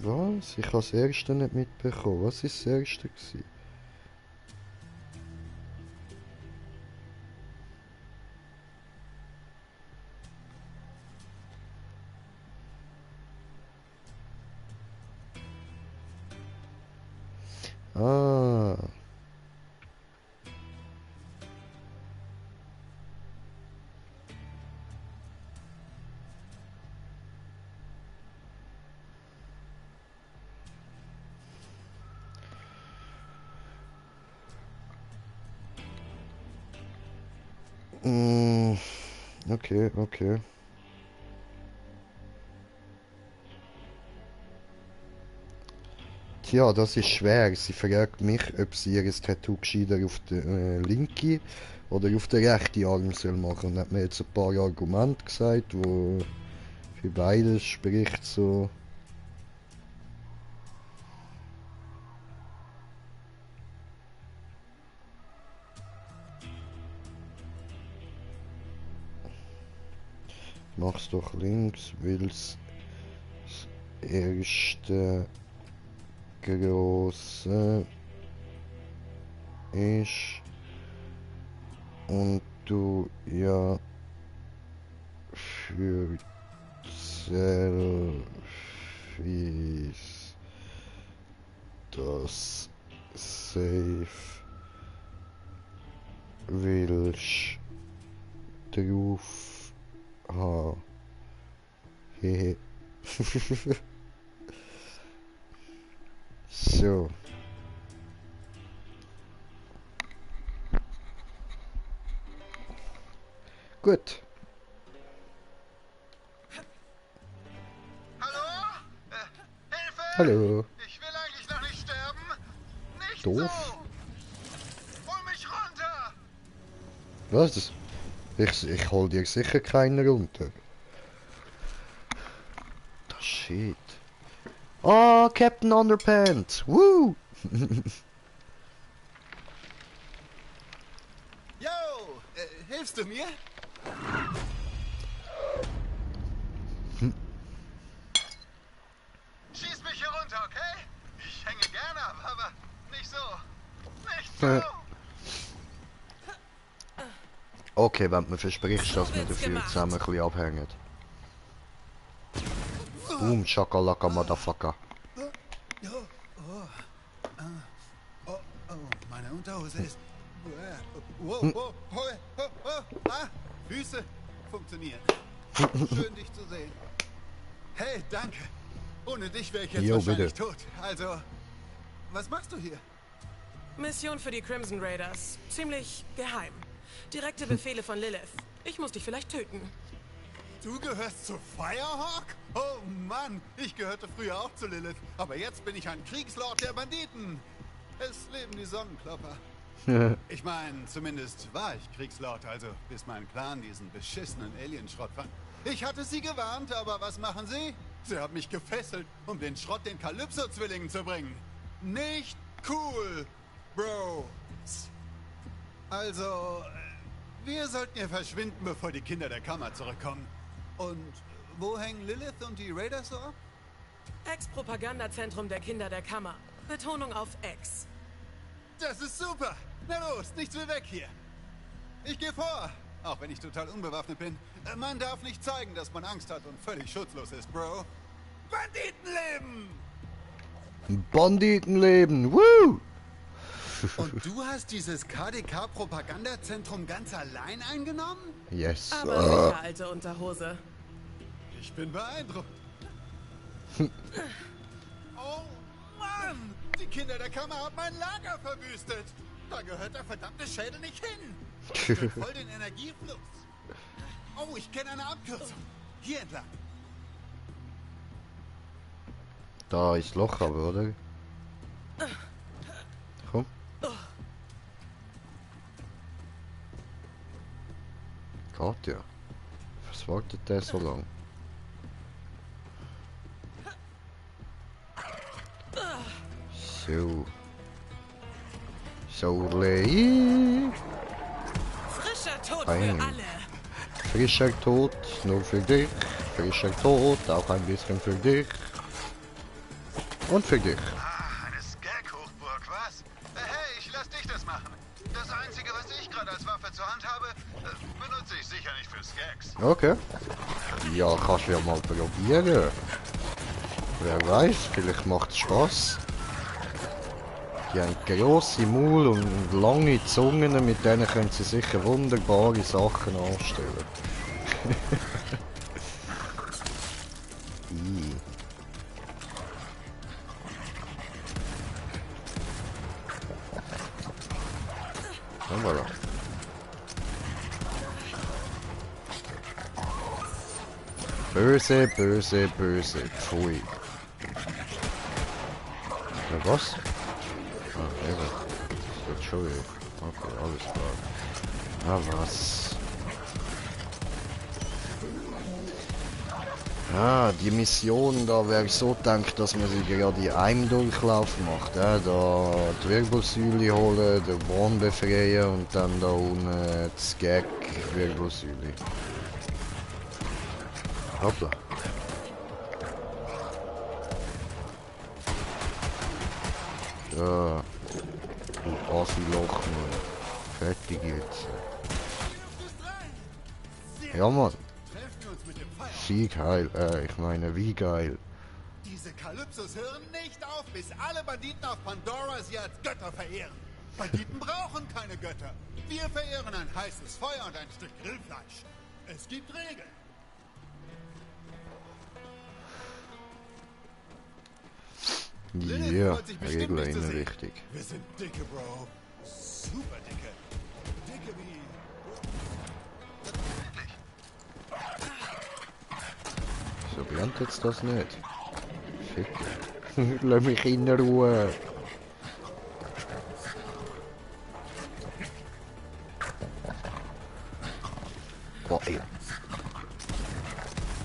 Was? Ich habe das erste nicht mitbekommen. Was ist das erste gewesen? Ah. Okay, okay. Tja, das ist schwer. Sie fragt mich, ob sie ihr Tattoo gescheiter auf der linke oder auf der rechten Arm soll machen. Und hat mir jetzt ein paar Argumente gesagt, wo für beides spricht so. Mach's doch links, weil's das erste große ist und du ja für Selfies das Safe willst drauf haben. Hehe. So. Gut. Hallo? Hilfe! Hallo. Ich will eigentlich noch nicht sterben. Nicht Doof. so. Hol mich runter. Was? Ich hol dir sicher keinen runter. Das shit. Oh, Captain Underpants. Woo! Yo, hilfst du mir? Schieß mich hier runter, okay? Ich hänge gerne ab, aber nicht so. Nicht so. Okay, wenn du mir versprichst, dass wir dafür zusammen ein bisschen abhängen. Boom, Shakalaka, Motherfucker. Oh, meine Unterhose ist... Wow, Füße funktionieren. Schön, dich zu sehen. Hey, danke. Ohne dich wäre ich jetzt Jo, wahrscheinlich bitte. tot. Also, was machst du hier? Mission für die Crimson Raiders. Ziemlich geheim. Direkte Befehle von Lilith. Ich muss dich vielleicht töten. Du gehörst zu Firehawk? Oh Mann, ich gehörte früher auch zu Lilith. Aber jetzt bin ich ein Kriegslord der Banditen. Es leben die Sonnenklopper. Ich meine, zumindest war ich Kriegslord, also bis mein Clan diesen beschissenen Alienschrott fand. Ich hatte sie gewarnt, aber was machen sie? Sie haben mich gefesselt, um den Schrott den Calypso-Zwillingen zu bringen. Nicht cool, Bro. Also, wir sollten hier verschwinden, bevor die Kinder der Kammer zurückkommen. Und wo hängen Lilith und die Raiders so ab? Ex-Propagandazentrum der Kinder der Kammer. Betonung auf Ex. Das ist super. Na los, nichts wie weg hier. Ich gehe vor, auch wenn ich total unbewaffnet bin. Man darf nicht zeigen, dass man Angst hat und völlig schutzlos ist, Bro. Banditenleben! Banditenleben, woo! Und du hast dieses KDK-Propagandazentrum ganz allein eingenommen? Yes. Aber sicher, alte Unterhose. Ich bin beeindruckt. Oh Mann! Die Kinder der Kammer haben mein Lager verwüstet. Da gehört der verdammte Schädel nicht hin. Ich will voll den Energiefluss. Oh, ich kenne eine Abkürzung. Hier entlang. Da ist Loch aber, oder? Komm. Geht ja. Was wartet der so lang? So. So, Lei. Frischer Tod Fein. für alle. Frischer Tod, nur für dich. Frischer Tod, auch ein bisschen für dich. Und für dich. Ah, eine Skag-Hochburg, was? Hey, ich lass dich das machen. Das Einzige, was ich gerade als Waffe zur Hand habe, benutze ich sicher nicht für Skags. Okay. Ja, kannst du ja mal probieren. Wer weiß, vielleicht macht es Spaß. Die haben grosse Maul und lange Zungen, mit denen können sie sicher wunderbare Sachen anstellen. I. Und voilà. Böse, böse, böse. Pfui. Ja, was? Ah, eben. Das wird schon wieder. Okay, alles klar. Ah, was? Ah, die Mission, da wäre ich so gedacht, dass man sie gerade in einem Durchlauf macht. Da die Wirbelsäule holen, den Bahn befreien und dann da unten das Gag-Wirbelsäule. Hoppla. Ja. Du Assi-Loch, Mann. Fertig jetzt. Ja, Mann. Treffen wir uns mit dem Feuer. Sieg heil. Ich meine, wie geil. Diese Kalypsos hören nicht auf, bis alle Banditen auf Pandora sie als Götter verehren. Banditen brauchen keine Götter. Wir verehren ein heißes Feuer und ein Stück Grillfleisch. Es gibt Regeln. Lilith Ja, freut sich bestimmt, Regel mich zu sehen. richtig. Wir sind dicke, Bro. Super dicke. Dicke wie... So brennt jetzt das nicht. Fick. Lass mich in Ruhe. Boah, ey.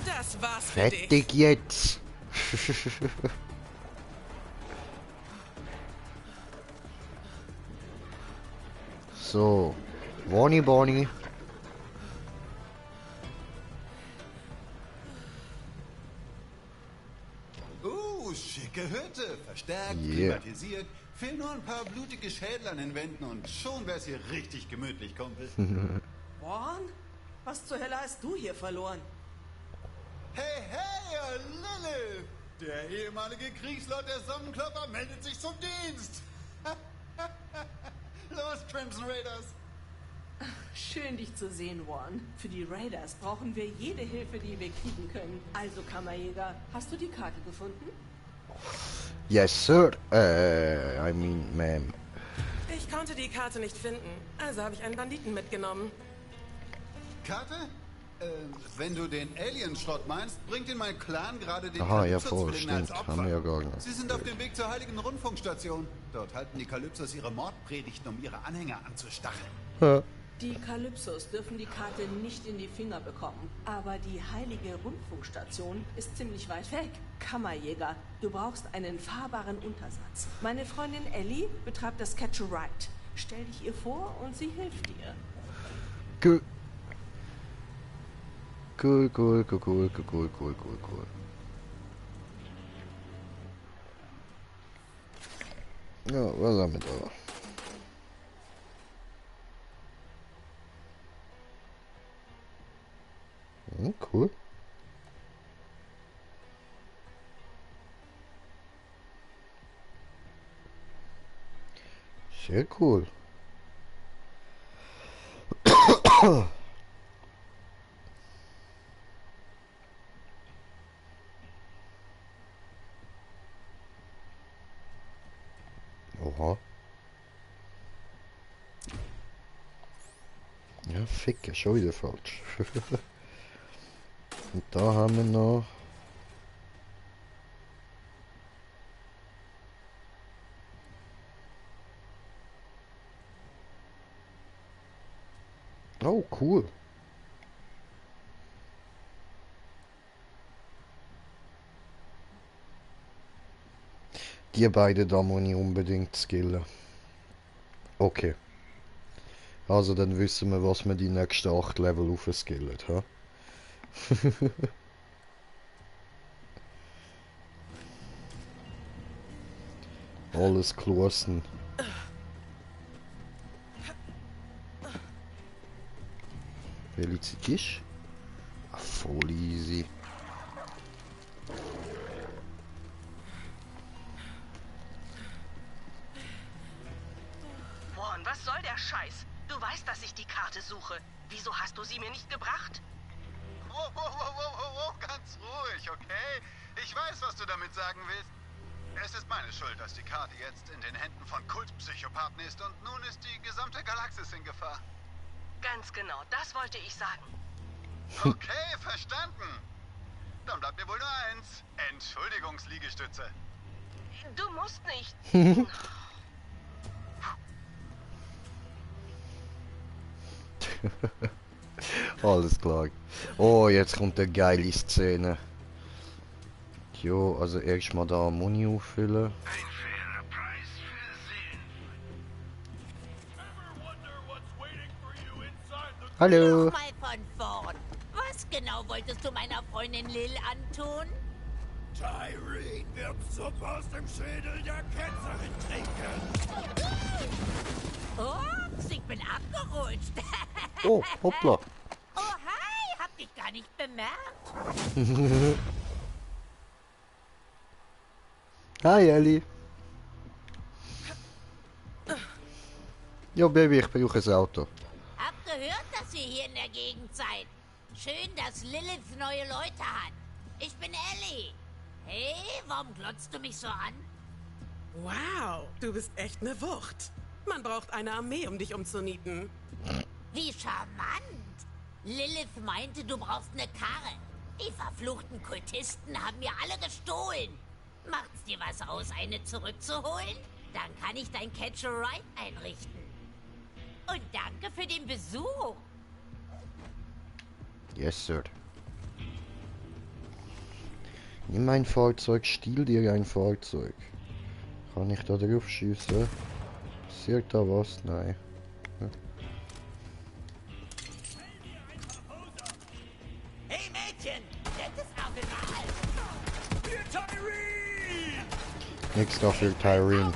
Das war's für dich. Fertig jetzt. So. Bonnie, Bonnie. Schicke Hütte. Verstärkt, Yeah. klimatisiert. Fehlen nur ein paar blutige Schädel an den Wänden und schon wär's hier richtig gemütlich, Kumpel. Warren? Was zur Hölle hast du hier verloren? Hey, hey, Lilith! Der ehemalige Kriegslord der Sonnenklopper meldet sich zum Dienst! Los, Crimson Raiders! Schön, dich zu sehen, Warren. Für die Raiders brauchen wir jede Hilfe, die wir kriegen können. Also, Kammerjäger, hast du die Karte gefunden? Yes, sir. I mean, ma'am. Ich konnte die Karte nicht finden, also habe ich einen Banditen mitgenommen. Karte? Wenn du den Alien-Schrott meinst, bringt ihn mein Clan gerade den Aha, ja, voll, Kalypso-Zwillingen als stimmt. Opfer. Haben wir ja gar nicht. Sie sind auf dem Weg zur heiligen Rundfunkstation. Dort halten die Kalypsos ihre Mordpredigten, um ihre Anhänger anzustacheln. Die Kalypsos dürfen die Karte nicht in die Finger bekommen. Aber die heilige Rundfunkstation ist ziemlich weit weg. Kammerjäger, du brauchst einen fahrbaren Untersatz. Meine Freundin Ellie betreibt das Catch-a-Ride. Stell dich ihr vor und sie hilft dir. Cool. Cool. Ja, was haben wir da? Cool. Sehr cool. Oha. Ja, Ficke, schon wieder falsch. Und da haben wir noch... Oh, cool. Die beiden da muss ich unbedingt skillen. Okay. Also dann wissen wir, was wir die nächsten 8 Level aufskillen, ha? Alles klossen. Welche Zeit ist? Ah, voll easy. Vaughn, was soll der Scheiß? Du weißt, dass ich die Karte suche. Wieso hast du sie mir nicht gebracht? Wow, ganz ruhig, okay? Ich weiß, was du damit sagen willst. Es ist meine Schuld, dass die Karte jetzt in den Händen von Kultpsychopathen ist und nun ist die gesamte Galaxis in Gefahr. Ganz genau, das wollte ich sagen. Okay, verstanden. Dann bleibt mir wohl nur eins. Entschuldigungsliegestütze. Du musst nicht. Alles klar. Oh, jetzt kommt eine geile Szene. Jo, also erstmal da Muni auffüllen. Ein fairer Preis für Sinn. Hallo. Mal von vorn. Was genau wolltest du meiner Freundin Lil antun? Tyreen wird Suppe aus dem Schädel der Ketzerin trinken. Ups, ich bin abgerutscht. Oh, hoppla. Oh, hi, hab dich gar nicht bemerkt. Hi Ellie. Jo Baby, ich brauche ein Auto. Hab gehört, dass ihr hier in der Gegend seid. Schön, dass Lilith neue Leute hat. Ich bin Ellie. Hey, warum glotzt du mich so an? Wow, du bist echt eine Wucht. Man braucht eine Armee, um dich umzunieten. Wie charmant. Lilith meinte, du brauchst eine Karre. Die verfluchten Kultisten haben mir alle gestohlen. Macht's dir was aus, eine zurückzuholen? Dann kann ich dein Catch-a-Ride einrichten. Und danke für den Besuch. Yes, sir. Nimm ein Fahrzeug, stiehl dir ein Fahrzeug. Kann ich da drauf schießen? Passiert da was? Nein. Hey Mädchen, nettes Aufenthalt. Für Tyreen! Nix da für Tyreen.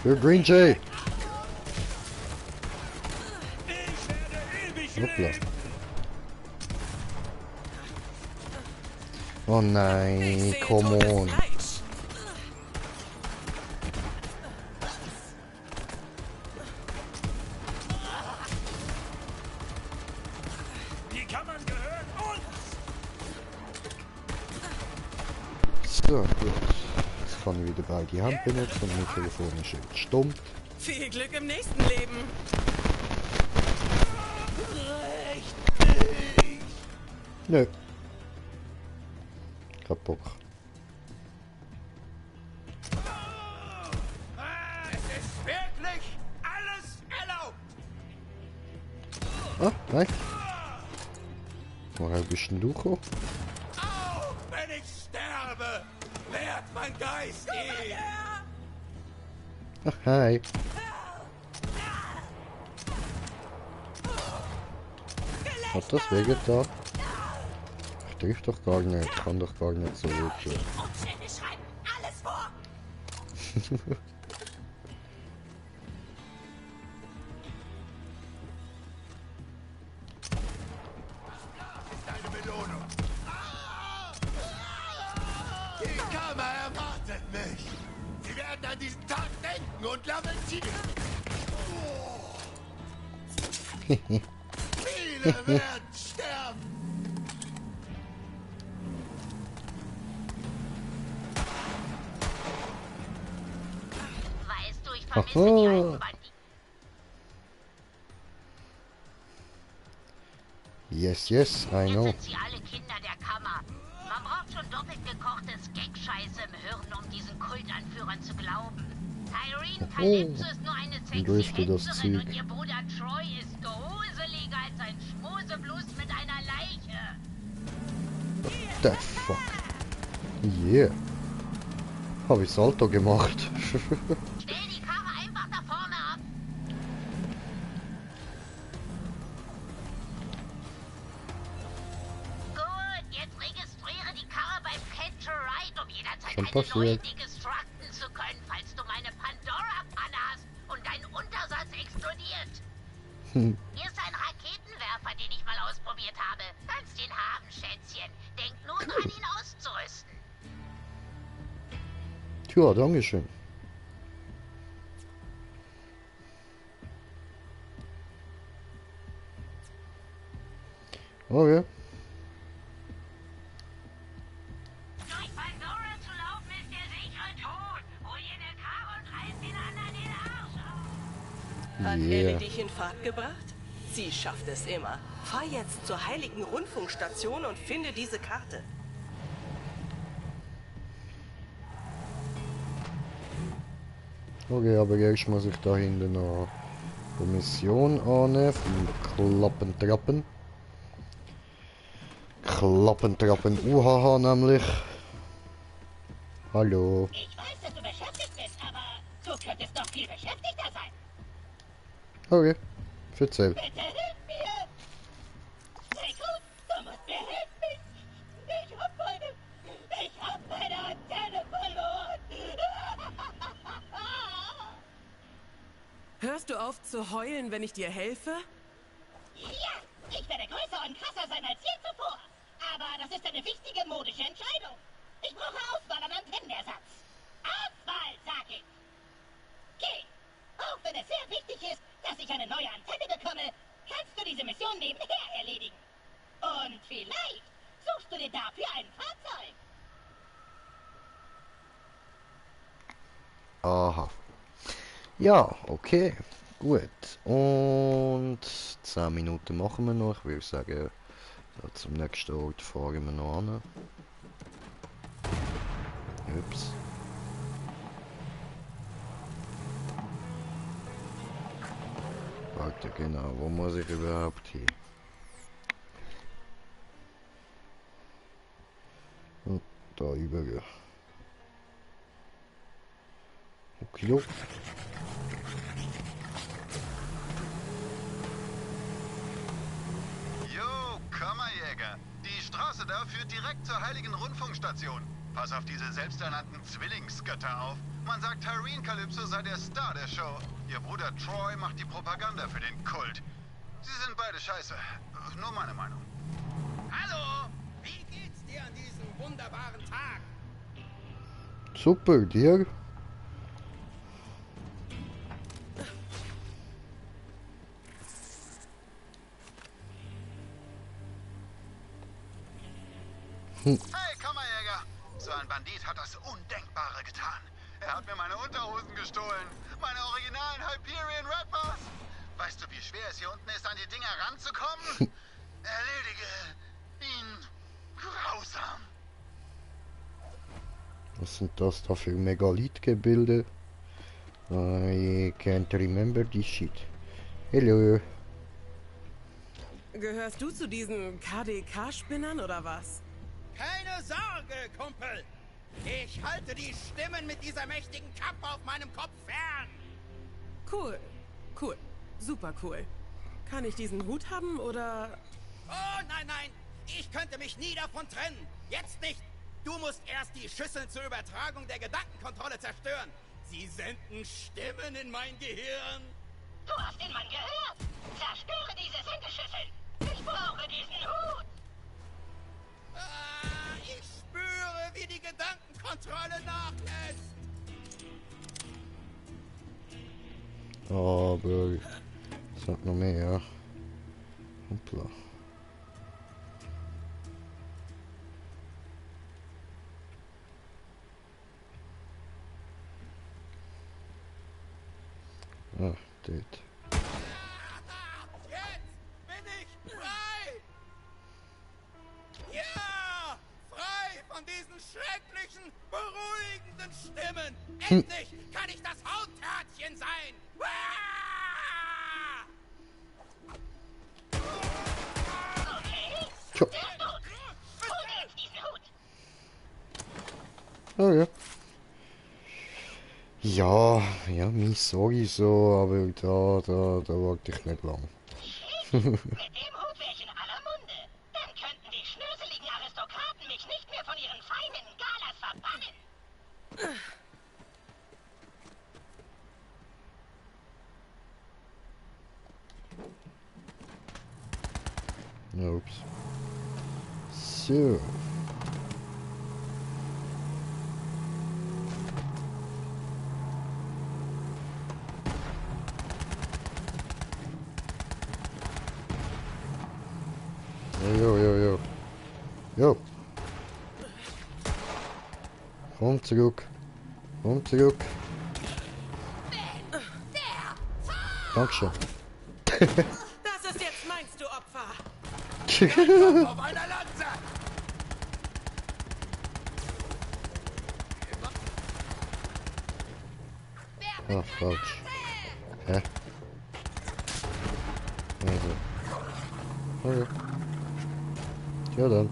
Für Green Jay. Ich werde ewig Hoppla. leben! Oh Ich nein, sehe come totes on. Fleisch. Die Kammern gehören uns! So, gut. Jetzt kann ich wieder beide Hand benutzen und mein Telefon ist jetzt stumm. Viel Glück im nächsten Leben. Nö. Kein Bock. Es ist wirklich alles erlaubt! Ah, nein. Woher bist denn du gekommen? Auch wenn ich sterbe, wehrt mein Geist ihn! Ah, hi. Hat das wehgetan? Ich triff doch gar nicht. Ich kann doch gar nicht so wehtun. Umstände schreiben alles vor. Deine nicht. Sie werden an diesen Tag denken und lamentieren. Viele werden sterben. Weißt du, ich vermisse die alten Banditen. Yes, yes, I Jetzt know. sind sie alle Kinder der Kammer. Man braucht schon doppelt gekochtes Gag-Scheiße im Hirn, um diesen Kultanführern zu glauben. Tyreen Calypso ist nur eine sexy Dürfte das Hexerin und Zeug. ihr Bruder Troy ist gruseliger als ein Schmoseblus mit einer Leiche. The fuck? Yeah. Hab ich Salto gemacht. Stell die Karre einfach da vorne ab. Gut, jetzt registriere die Karre beim Catch a Ride, um jederzeit Schon eine neue passiert. destructen zu können, falls du meine Pandora-Panne hast und dein Untersatz explodiert. Hier ist ein Raketenwerfer, den ich mal ausprobiert habe. Kannst ihn haben, Schätzchen. Denk nur dran, ihn auszurüsten. Tja, dankeschön. Okay. Durch Pandora zu laufen ist der sichere Tod. Hol dir eine Karre und reiß den anderen den Arsch auf. Hat Yeah. Ellie dich in Fahrt gebracht? Sie schafft es immer. Fahr jetzt zur heiligen Rundfunkstation und finde diese Karte. Okay, aber erst muss ich da hinten noch eine Mission annehmen vom Klappentrappen. Klappentrappen UHH nämlich. Hallo. Ich weiß, dass du beschäftigt bist, aber du könntest noch viel beschäftigter sein. Okay, erzähl. Bitte hilf mir! Sehr gut, du musst mir helfen! Ich hab meine Antenne verloren! Hörst du auf zu heulen, wenn ich dir helfe? Ja, ich werde größer und krasser sein als je zuvor. Aber das ist eine wichtige modische Entscheidung. Ich brauche Auswahl an Antennenersatz. Auswahl, sag ich! Geh! Auch wenn es sehr wichtig ist, dass ich eine neue Antenne bekomme, kannst du diese Mission nebenher erledigen. Und vielleicht suchst du dir dafür ein Fahrzeug. Aha. Ja, okay. Gut. Und 10 Minuten machen wir noch. Ich würde sagen, ja, zum nächsten Ort fahren wir noch an. Ups. Warte, genau. Wo muss ich überhaupt hin? Und da über. Okay. Jo, Kammerjäger. Die Straße da führt direkt zur heiligen Rundfunkstation. Pass auf diese selbsternannten Zwillingsgötter auf. Man sagt, Tyreen Calypso sei der Star der Show. Ihr Bruder Troy macht die Propaganda für den Kult. Sie sind beide scheiße. Nur meine Meinung. Hallo! Wie geht's dir an diesem wunderbaren Tag? Super, dir? Hey, Kammerjäger! So ein Bandit hat das Undenkbare getan. Er hat mir meine Unterhosen gestohlen. Meine originalen Hyperion Redbars. Weißt du, wie schwer es hier unten ist, an die Dinger ranzukommen? Erledige ihn grausam. Was sind das da für Megalithgebilde? I can't remember this shit. Hello. Gehörst du zu diesen KDK-Spinnern oder was? Keine Sorge, Kumpel! Ich halte die Stimmen mit dieser mächtigen Kappe auf meinem Kopf fern! Cool. Cool. Super cool. Kann ich diesen Hut haben oder... Oh nein, nein! Ich könnte mich nie davon trennen! Jetzt nicht! Du musst erst die Schüsseln zur Übertragung der Gedankenkontrolle zerstören! Sie senden Stimmen in mein Gehirn! Du hast den Mann gehört! Zerstöre diese Sendeschüssel! Ich brauche diesen Hut! Ich spüre, wie die Gedankenkontrolle Kontrolle nachlässt. Aber es hat noch mehr. Hoppla. Ah, dort. Jetzt bin ich frei! Ja! Frei von diesen schrecklichen, beruhigenden Stimmen! Endlich kann ich das Hauttörtchen sein! Tja. Hol dir jetzt diesen Hut! Oh ja. Ja, ja, mich sowieso, aber da warte ich nicht lang. Mit dem Hut wäre ich in aller Munde. Dann könnten die schnöseligen Aristokraten mich nicht mehr von ihren feinen Galas verbannen. Ups. So. Jo. Jo. Komm zurück. Komm zurück. Dankeschön. Das ist jetzt meinst du, Opfer. Auf einer Lanze! Ah, falsch. Hä? Also. Okay. Ja dann.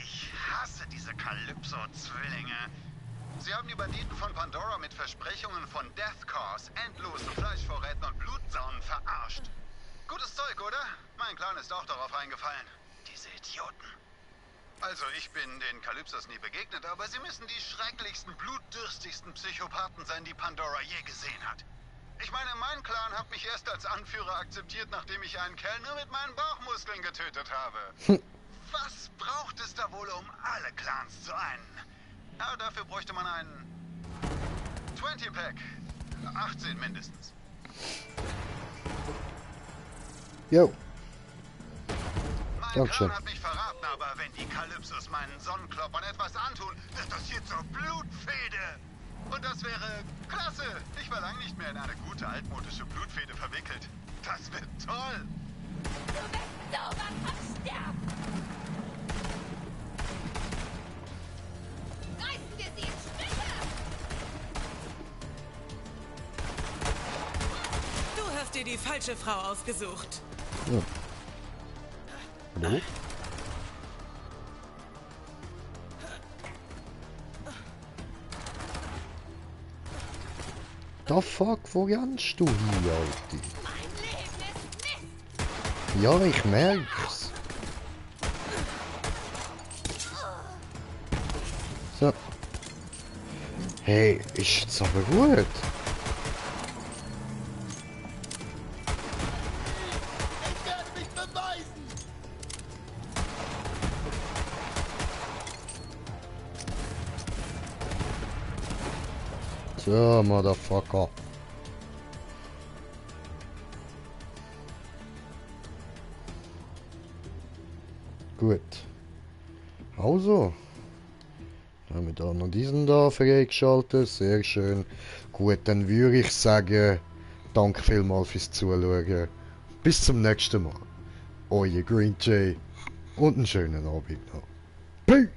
Ich hasse diese Kalypso-Zwillinge. Sie haben die Banditen von Pandora mit Versprechungen von Death Cause, endlosen Fleischvorräten und Blutsaunen verarscht. Gutes Zeug, oder? Mein Clan ist auch darauf reingefallen. Diese Idioten. Also, ich bin den Kalypsos nie begegnet, aber sie müssen die schrecklichsten, blutdürstigsten Psychopathen sein, die Pandora je gesehen hat. Ich meine, mein Clan hat mich erst als Anführer akzeptiert, nachdem ich einen Kerl nur mit meinen Bauchmuskeln getötet habe. Was braucht es da wohl, um alle Clans zu einen? Aber dafür bräuchte man einen 20-Pack. 18 mindestens. Jo. Mein Dankeschön. Clan hat mich verraten, aber wenn die Kalypsos meinen Sonnenkloppern etwas antun, wird das hier zur Blutfehde. Und das wäre klasse. Ich war lange nicht mehr in eine gute altmodische Blutfehde verwickelt. Das wird toll. Du wirst sowas von sterben! Reißen wir sie in Stücke! Du hast dir die falsche Frau ausgesucht. Ja. Hallo? The fuck, wo rennst du hier, Alter? Mein Leben ist Mist! Ja, ich merk's. So. Hey, ist jetzt aber gut. Ich werde mich beweisen! So, Motherfucker. Gut. Also. Dann haben wir da noch diesen da freigeschaltet. Sehr schön. Gut, dann würde ich sagen, danke vielmals fürs Zuschauen. Bis zum nächsten Mal. Euer Green Jay und einen schönen Abend noch. Peace!